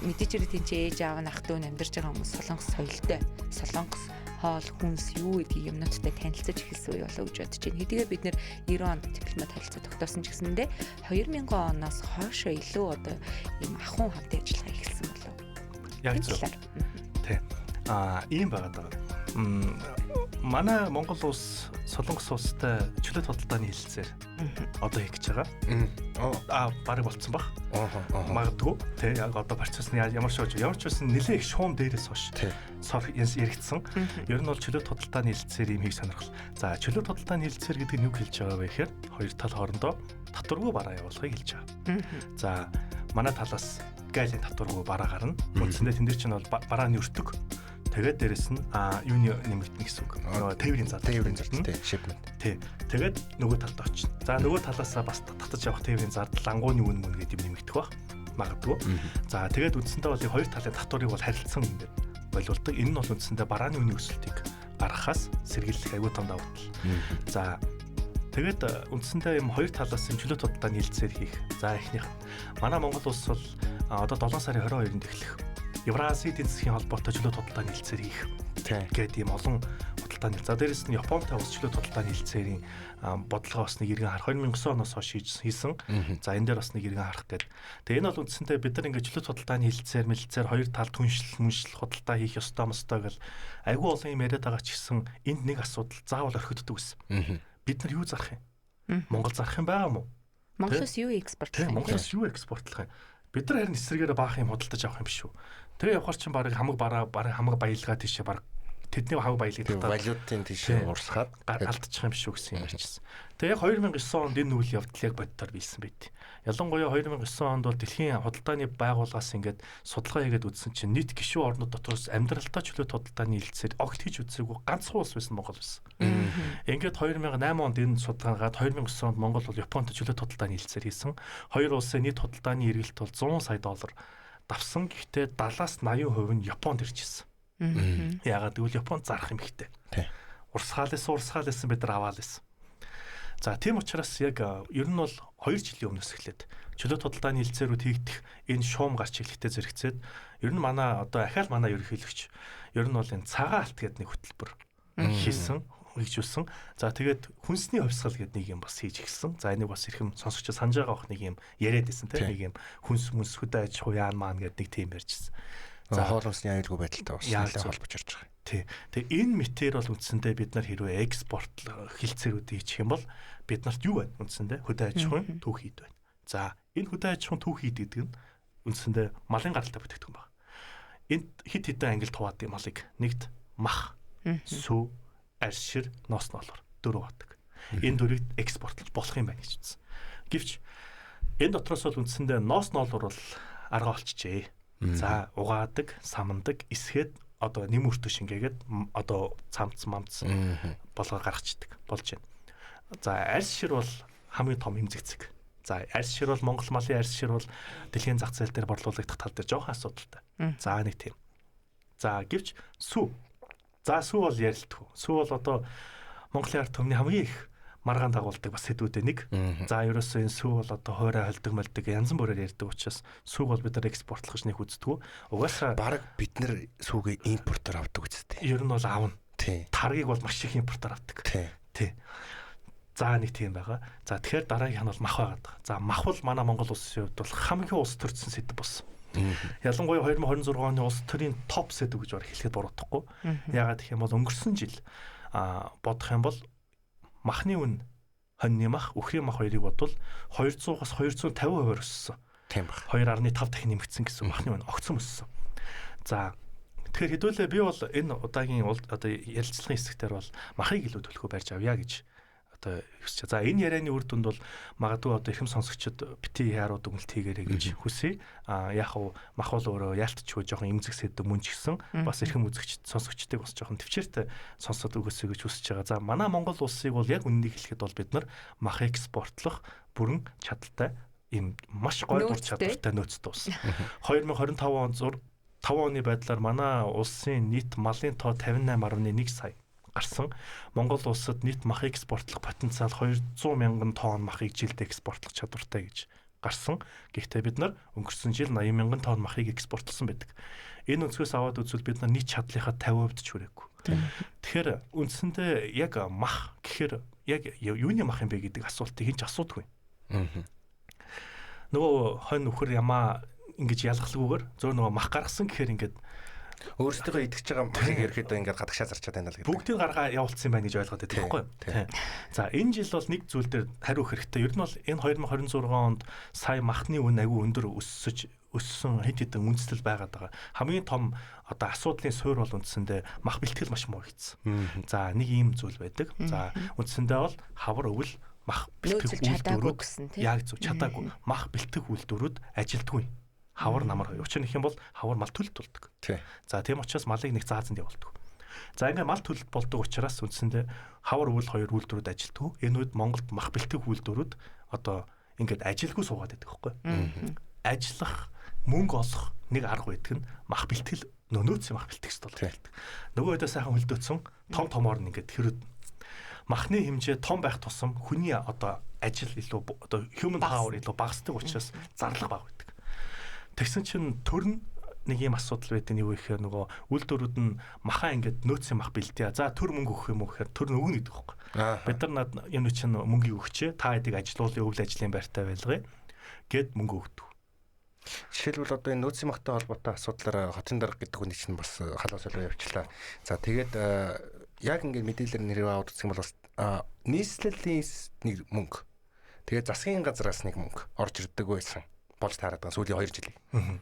мэдээж хэрэг тийм чи ээж аав нь ах дүү нь амьдарч байгаа хүмүүс Солонгос соёлтой, Солонгос хоол хүнс юу гэдгийг юмнуудтай танилцаж эхэлсэн үе болоо гэж бодож байна. Хэдийгээр бид нэр 90 онд дипломат харилцаа тогтоосон ч гэсэндээ 2000 оноос хойшоо илүү одоо ийм ахуйн хамтын ажиллагаа эхэлсэн болов. Яг зөв. Тий. Ийм байгаа даа. Манай Монгол улс Солонгос улстай чөлөөт худалдааны хэлэлцээр одоо хийх гэж байгаа. Бараг болцсон баг. Магадгүй тий яг одоо процесс нь ямар ч байсан нэлээ их шуум дээрээс хойш яригдсан. Ер нь бол чөлөөт худалдааны хэлэлцээр юм хийх сонирхол. За чөлөөт худалдааны хэлэлцээр гэдэг нь юу хэлж байгаа вэ гэхээр хоёр тал хоорондоо татваргүй бараа явуулахыг хэлж байгаа. За манай талаас галийн татваргүй бараа гарна. Үндсэндээ тэн дээр чинь бол барааны өртөг. Тэгээд дээрэс нь юуны нэмэгдэнэ гэсэн үг. Нөгөө тээврийн зардал. Тээврийн зардал тий, shipment. Тий. Тэгээд нөгөө талд очино. За нөгөө талаасаа бас татаж явах тээврийн зардал, лангууны үн мөн гэдэг юм нэмэгдэх байх. Магадгүй. За тэгээд үндсэндээ бол хоёр талын татварыг бол харилцан ингээд болиулдаг. Энэ нь бол үндсэндээ барааны үнийн өсөлтийг гаргахаас сэргийлэх аюул том давуу тал. За тэгээд үндсэндээ юм хоёр талаас юм чөлөөт худалдааны хэлэлцээр хийх. За эхнийх. Манай Монгол улс бол одоо 7 сарын 22-нд эхлэх Евразийн эдийн засгийн холбоотой чөлөөт худалдааны хэлэлцээр хийх гэдэг ийм олон худалдааны. За дээрэс нь Японтай улс чөлөөт худалдааны хэлэлцээрийн бодлогоо бас нэг эргэн харах 2009 оноос хойш хийсэн. За энэ дээр бас нэг эргэн харах гэдэг. Тэгээ энэ бол үндсэндээ бид нар ингээд чөлөөт худалдааны хэлэлцээр мэлцээр хоёр тал түншлэл мүншлэл худалдаа хийх ёстой мостой гэл айгүй олон юм яриад байгаа ч гэсэн энд нэг асуудал заавал орхигддог гэсэн. Бид нар юу зарах юм? Монгол зарах юм байгаа мó? Монголоос юу экспортлох юм? Монголоос юу экспортлох юм? Бид нар харин эсрэгээрээ баах юм худалдаж авах юм биш үү? Тэгээ явахар чинь бараг хамаг бараа бараг хамаг баялгаа тийшээ бараг тэдний хамаг баялагийг татаад валютын тийшээ урсгаад алдчих юм биш үү гэсэн юм ярьчихсан. Тэгээ яг 2009 онд энэ үйл явдал яг боддоор биелсэн байт. Ялангуяа 2009 онд бол дэлхийн худалдааны байгууллагаас ингээд судалгаа хийгээд үзсэн чинь нийт гишүүн орнууд дотроос амьдралдаа чөлөөт худалдааны хэлэлцээр огт хийж үзээгүй ганцхан улс байсан Монгол байсан. Ингээд 2008 онд энэ судалгаа гаргаад 2009 онд Монгол бол Японтой чөлөөт худалдааны хэлэлцээр хийсэн. Хоёр улсын нийт худалдааны эргэлт бол 100 сая доллар давсан. Гэхдээ 70-аас 80% нь Японд ирж ирсэн. Яагаад гэвэл Японд зарах юм ихтэй. Урсгаалсэн бид нар аваал байсан. За тийм учраас яг ер нь бол 2 жилийн өмнөөс эхлээд чөлөөт худалдааны хэлэлцээрүүд хийгдэх энэ шуум гарч эхлэхдээ зэрэгцээд ер нь манай одоо ахаал манай ерөнхийлөгч ер нь бол энэ цагаан алт гэдэг нэг хөтөлбөр хийсэн, хийжүүлсэн. За тэгээд хүнсний хувьсгал гэдэг нэг юм бас хийж эхэлсэн. За энийг бас эрхэм сонсогчид санаж байгаа бох нэг юм яриад байсан тийм нэг юм хүнс мүнс хөдөө аж ахуй яан маан гэдэг нэг тийм ярьжсэн. За хоол хүнсний аюулгүй байдалтай бас нэлээд холбож ирж байгаа. Тий. Тэгээ энэ мэтэр бол үндсэндээ бид нар хэрвээ экспорт хэлэлцээрүүд хийчих юм бол бид нарт юу байна? Үндсэндээ хөдөө аж ахуйн түүх хийд байна. За энэ хөдөө аж ахуйн түүх хийд гэдэг нь үндсэндээ малын гаралтай бүтээгдэхүүн байна. Энд хит хитэн ангилд хуваадаг малыг нэгт мах, сүү, аршир, ноос ноолоор дөрөв хуваадаг. Энэ дөрвийг экспортлж болох юм байна гэж үзсэн. Гэвч энэ дотроос бол үндсэндээ ноос ноолоор бол арга олчжээ. За угаадаг, самндаг, эсгээд одоо нэм өртөө шингээгээд одоо цамц мамц болгоо гаргацдаг болж байна. За арьс шир бол хамгийн том эмзэгцэг. За арьс шир бол Монгол малын арьс шир бол дэлхийн зах зээл дээр борлуулагдах тал дээр жоохон асуудалтай. За нэг тийм. За гэвч сүү. За сүү бол ярилтгүй. Сүү бол одоо Монголын ард түмний хамгийн их маргаан дагуулдаг бас сэдвүүдээ нэг. За ерөөсөө энэ сүү бол одоо хуурай холдог молдог янз бүрээр ярьдаг учраас сүүг бол бид нар экспортлох гэж нэг үздэггүй. Угаасаа бараг бид нар сүүгээ импортоор авдаг үсттэй. Ер нь бол авна. Таргийг бол маш их импортоор авдаг. Тий. За нэг тийм байгаа. За тэгэхээр дараагийнх нь бол мах байгаад байгаа. За мах бол манай Монгол улсын хувьд бол хамгийн улс төрсэн сэдв болсон. Ялангуяа 2026 оны улс төрийн топ сэдв гэж бараг хэлэхэд буруудахгүй. Яагаад гэх юм бол өнгөрсөн жил бодох юм бол махны үн хоньны мах, үхрийн мах хоёрыг бодвол 200-аас 250% өссөн. Тийм баг. 2.5 дахин нэмэгдсэн гэсэн махны үн огцом өссөн. За тэгэхээр хэдүүлээ би бол энэ удаагийн одоо ярилцлагын хэсэгтэр бол махыг илүү төлөхөө барьж авъя гэж одоо хүсэж. За энэ ярианы үр дүнд бол магадгүй одоо эрхэм сонсогчид бити яруу дүгнэлт хийгээрэй гэж хүсье. А яг хав мах бол өөрөө яалтчгүй жоохон эмзэг сэдв мөн ч гэсэн бас эрхэм үзэгчд сонсогчдыг бас жоохон төвчээртэй сонсоод өгөөсэй гэж хүсэж байгаа. За манай Монгол улсыг бол яг үннийг хэлэхэд бол бид нар мах экспортлох бүрэн чадaltaй ийм маш гой дур чадвартай нөөцтэй улс. 2025 он 5 оны байдлаар манай улсын нийт малын тоо 58.1 сая гарсан. Монгол улсад нийт мах экспортлох потенциал 200 мянган тонн махыг жилд экспортлох чадвартай гэж гарсан. Гэхдээ бид нар өнгөрсөн жил 80 мянган тонн махыг экспортлсон байдаг. Энэ өнцгөөс аваад үзвэл бид нар нийт чадлынхаа 50% ч хүрээгүй. Тэгэхээр үндсэндээ яг мах гэхээр яг юуны мах юм бэ гэдэг асуултыг хэн ч асуудаггүй. Нөгөө хонь үхэр ямаа ингэж ялгалгүйгээр зөөр нөгөө мах гаргасан гэхээр ингээд өөрсдийнхөө идэвч байгаа махыг ерөөхдөө ингээд гадагшаа зарчаад байна л гэдэг. Бүгдийг гаргаа явуулсан юм байна гэж ойлгоод байдаг байхгүй юу? За энэ жил бол нэг зүйл дээр хариу өгөх хэрэгтэй. Ер нь бол энэ 2026 онд сая махны үн айгүй өндөр өссөн хэд хэдэн үндэслэл байгаад байгаа. Хамгийн том одоо асуудлын суурь бол үндсэндээ мах бэлтгэл маш муу хийсэн. За нэг ийм зүйл байдаг. За үндсэндээ бол хавар өвөл мах бэлтгэх үйлдвэрүүд яг зөв чадаагүй. Мах бэлтгэх үйлдвэрүүд ажилдгүй. Хавар намар хоёр. Учир нь их юм бол хавар мал төлөлт болдог. За тийм учраас малыг нэг заазанд явуулдаг. За ингээ мал төлөлт болдог учраас үндсэндээ хавар өвөл хоёр үйлдвэрүүд ажилтгүй. Энэ үед Монголд мах бэлтгэх үйлдвэрүүд одоо ингээд ажилгүй суугаад байдаг байхгүй. Ажиллах, мөнгө олох нэг арга байдаг нь мах бэлтгэл нөөцийн мах бэлтгэх ёстой болдог. Нөгөө өдөө сайхан хөлдөөцсөн том томоор нь ингээд хэрүүд махны хэмжээ том байх тусам хүний одоо ажил илүү одоо human power илүү багасдаг учраас зарлага бага байдаг. Тэгсэн чинь төр нь нэг юм асуудал байдаг нь юу гэхээр нөгөө үйлдвэрүүд нь махаа ингээд нөөцийн мах бэлдээ. За төр мөнгө өгөх юм уу гэхээр төр нь өгнө гэдэг байхгүй. Бид нар над юм чинь мөнгийг өгчээ. Та хэдийг ажилуулъя, өвөл ажлын байртай байлгая гэд мөнгө өгдөг. Жишээлбэл одоо энэ нөөцийн махтай холбоотой асуудлаар хотын дарга гэдэг хүний чинь бас халуун солио явчлаа. За тэгээд яг ингээд мэдээлэлээр нэрээ аваад үзэх юм бол бас нийслэлийн нэг мөнгө. Тэгээд засгийн газраас нэг мөнгө орж ирдэг байсан болж таарад байгаа сүүлийн 2 жилийн.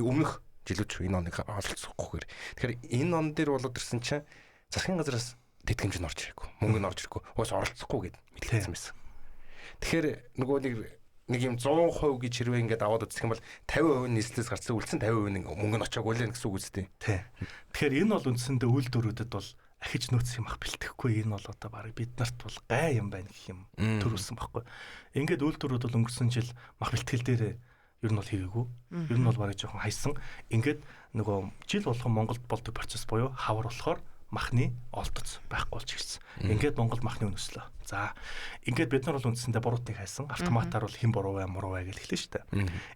Өмнөх жилүүд энэ оныг ололцохгүйгээр. Тэгэхээр энэ он дээр болоод ирсэн чинь засгийн газраас тэтгэмж нь орж ирээгүй. Мөнгө нь орж ирэхгүй. Уус оролцохгүй гэд мэдгдсэн байсан. Тэгэхээр нөгөө нэг юм 100% гэж хэрвээ ингээд аваад үзэх юм бол 50% нь нийслэлээс гарсан, үлдсэн 50% нь мөнгө нь очоогүй л гэсэн үг үстэй. Тий. Тэгэхээр энэ бол үндсэндээ үйлдвэрүүдэд бол ахиж нөөц юм ах бэлтгэхгүй энэ бол одоо бараг бид нарт бол гай юм байна гэх юм төрүүлсэн байхгүй. Ингээд үйлдвэрүүд бол өнгөрсөн жил мах бэлтгэл дээр ер нь бол хийгээгүй. Ер нь бол бараг жоохон хайсан. Ингээд нөгөө жил болгон Монголд болдог процесс буюу хавар болохоор махны олдоц байхгүй болж ирсэн. Ингээд Монголд махны үн өслөө. За ингээд бид нар бол үндсэндээ буруутыг хайсан. Автоматар бол хэн буруу бай, муруу бай гэж хэлсэн шүү дээ.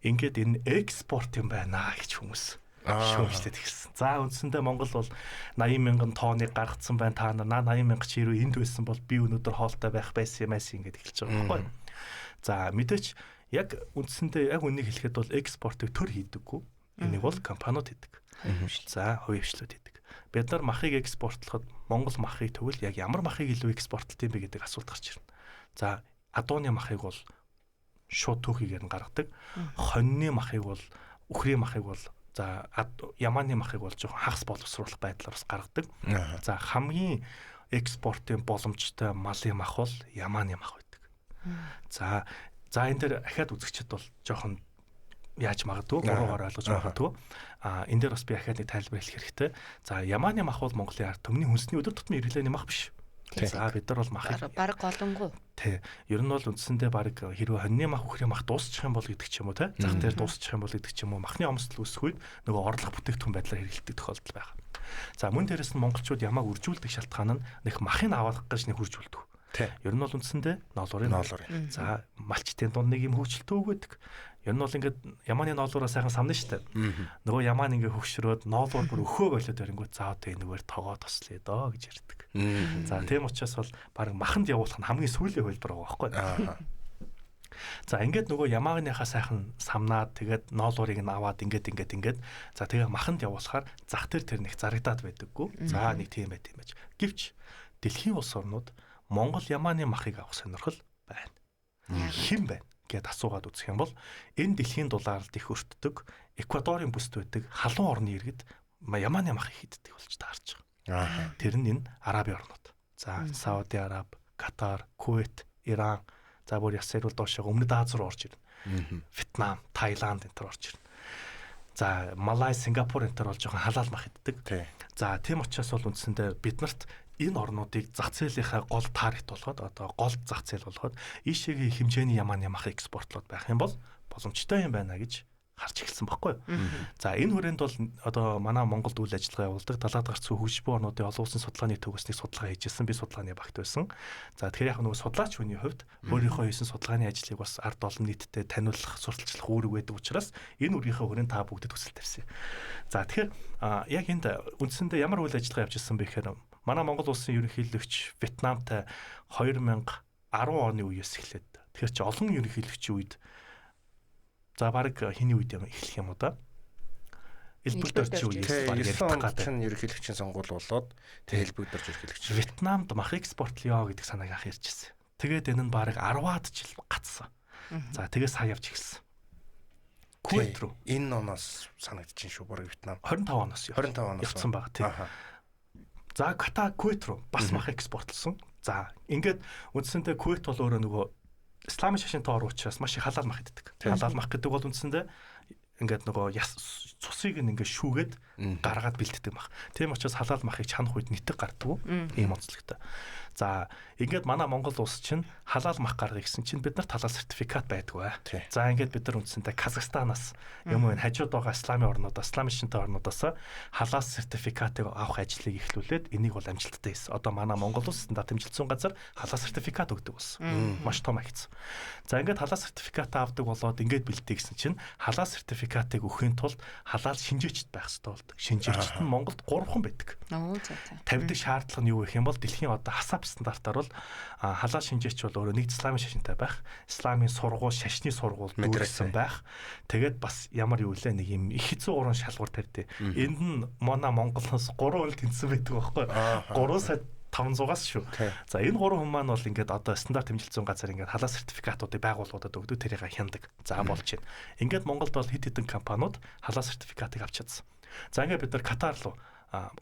Ингээд энэ экспорт юм байна гэж хүмүүс шүүмжлээд эхэлсэн. За үндсэндээ Монгол бол 80 мянган тонныг гаргацсан байна. Та нар 80 мянга чи хэрвээ энд байсан бол би өнөөдөр хоолтой байх байсан юм айсан ингээд эхэлж байгаа байхгүй. За мэдээч яг үндсэндээ яг үннийг хэлэхэд бол экспортыг төр хийдэггүй. Энийг бол компаниуд хийдэг. За хувийн хвшлүүд хийдэг. Бид нар махыг экспортлоход Монгол махыг тэгвэл яг ямар махыг илүү экспортлт юм бэ гэдэг асуулт гарч ирнэ. За адууны махыг бол шууд түүхийгээр нь гаргадаг. Хоньны махыг бол үхрийн махыг бол за ямааны махыг бол жоохон хагас боловсруулах байдлаар бас гаргадаг. За хамгийн экспортын боломжтой малын мах бол ямааны мах байдаг. За энэ дээр ахиад үзэгчд бол жоохон яаж магадгүй буруугаар ойлгож магадгүй. Энэ дээр бас би ахиад нэг тайлбар хэлэх хэрэгтэй. За ямааны мах бол Монголын ард түмний хүнсний өдөр тутмын хэрэглээний мах биш. За бид нар бол махыг бараг голонгоо. Тий. Ер нь бол үндсэндээ бараг хэрвээ хоньны мах үхрийн мах дуусчих юм бол гэдэг ч юм уу те. Зах дээр дуусчих юм бол гэдэг ч юм уу махны омсдол үүсэх үед нөгөө орлого бүтээгдэхүүн байдлаар хэрэглэдэг тохиолдол байгаа. За мөн дээрээс нь монголчууд ямааг үржүүлдэг шалтгаан нь нэг махыг авах гэж нэг үржүүлдэг. Ер нь бол үндсэндээ ноолуурын. За малчтын дунд нэг юм хөгжилтэй үг байдаг. Ер нь бол ингээд ямааны ноолуураа сайхан самна штэ. Нөгөө ямаан ингээд хөгшрөөд ноолуур бүр өхөө болоод ирэнгүүт за одоо энэгээр тогоо тослоё доо гэж ярьдаг. За тийм учраас бол баг маханд явуулах нь хамгийн сүүлийн хувилбар байгаа байхгүй. За ингээд нөгөө Ямааныхаа сайхан самнаад тэгээд ноолуурыг нь аваад ингээд ингээд ингээд за тэгээ маханд явуулахаар зах дээр тэр нэг зарагдаад байдаггүй. За нэг тийм байт юм байж. Гэвч дэлхийн улс орнууд Монгол Ямааны махыг авах сонирхол байна. Хэн байна гэд асуугаад үзэх юм бол энэ дэлхийн дулаалд их өртдөг Эквадорын бүст байдаг халуун орны иргэд Ямааны махыг хийддэг болж таарч байгаа. Тэр нь энэ Арабын орнууд. За Сауди Араб, Катар, Кувейт, Иран, за бүр яс хэрүүл доошоо Өмнөд Аз руу орж ирнэ. Вьетнам, Таиланд энэ төр орж ирнэ. За Малай, Сингапур энэ төр бол жоохон халаал мах иддэг. За тийм учраас бол үндсэндээ бид нарт энэ орнуудыг зах зээлийнхаа гол таргет болгоод одоо гол зах зээл болгоод ийшээгийн хэмжээний Ямааны мах экспортлоод байх юм бол боломжтой юм байна гэж харж эхэлсэн баггүй юу. За энэ хүрээнд бол одоо манай Монголд үйл ажиллагаа явуулдаг 70-аад гарцгүй хөгжиж буй орнуудын олон улсын судалгааны төвөөс нэг судалгаа хийжсэн. Би судалгааны багт байсан. За тэгэхээр яг нөгөө судлаач хүний хувьд өөрийнхөө хийсэн судалгааны ажлыг бас ард олон нийтэд таниулах, сурталчлах үүрэг байдаг учраас энэ үргийнхээ хүрээнд та бүгдэд хүсэл тавьсан. За тэгэхээр яг энд үндсэндээ ямар үйл ажиллагаа явж ирсэн бэ гэхээр манай Монгол улсын ерөнхийлөгч Вьетнамтай 2010 оны үеэс эхлээд тэгэхээр чи олон ерөнхийлөгчийн үед за баг хиний үед юм эхлэх юм уу да? Элбэг доржийн үеэс баг ярих гэдэг чинь ерөнхийлөгчийн сонгуул болоод тэг элбэг дорж ерөнхийлөгч. Вьетнамд мах экспортлё гэдэг санааг анх ярьжсэн. Тэгээд энэ нь баг 10-аад жил гацсан. За тэгээ сая явж эхэлсэн. Кувейт рүү. Энэ оноос санагдчихээн шүү баг Вьетнам. 25 оноос 25 оноос явцсан баг тий. За Катар, Кувейт рүү бас мах экспортлсон. За ингээд үндсэндээ Кувейт бол өөрөө нөгөө исламын шашинтай ор учраас маш их халаал мах иддэг. Халаал мах гэдэг бол үндсэндээ ингээд нөгөө цусыг ингээд шүүгээд гаргаад бэлддэг мах. Тийм учраас халаал махыг чанах үед нэтэг гардаггүй ийм онцлогтой. За ингээд манай Монгол улс чинь халаал мах гаргая гэсэн чинь бид нарт халаал сертификат байдгүй. За ингээд бид нар үндсэндээ Казахстанаас юм уу хажууд байгаа исламын орнуудаас, исламын шинтэй орнуудаас халаал сертификатыг авах ажлыг эхлүүлээд энийг бол амжилттай хийсэн. Одоо манай Монгол улс стандарт хэмжилтсэн газар халаал сертификат өгдөг болсон. Маш том агц. За ингээд халаал сертификат авдаг болоод ингээд бэлдээ гэсэн чинь халаал сертификатыг өгөхийн тулд халаал шинжээчд байх хэрэгтэй болдог. Шинжээчд нь Монголд 3 хүн байдаг. Тавьдаг шаардлага нь юу гэх юм бол дэлхийн одоо HACCP стандартаар бол халаал шинжээч бол өөрөө нэг исламын шашинтай байх, исламын сургууль, шашны сургууль дүүрсэн байх. Тэгээд бас ямар юу лээ нэг юм их хэцүү гурван шалгуур тавьдээ. Энд нь манай Монголоос 3 хүн тэнцсэн байдаг байхгүй. 3 сая 500-аас шүү. За энэ гурван хүн маань бол ингээд одоо стандарт хэмжилтийн газар ингээд халаал сертификатуудыг байгууллагуудад өгдөг, тэрийг хяндаг. За болж байна. Ингээд Монголд бол хэд хэдэн компаниуд халаал сертификатыг авч чадсан. За ингээд бид нар Катар руу,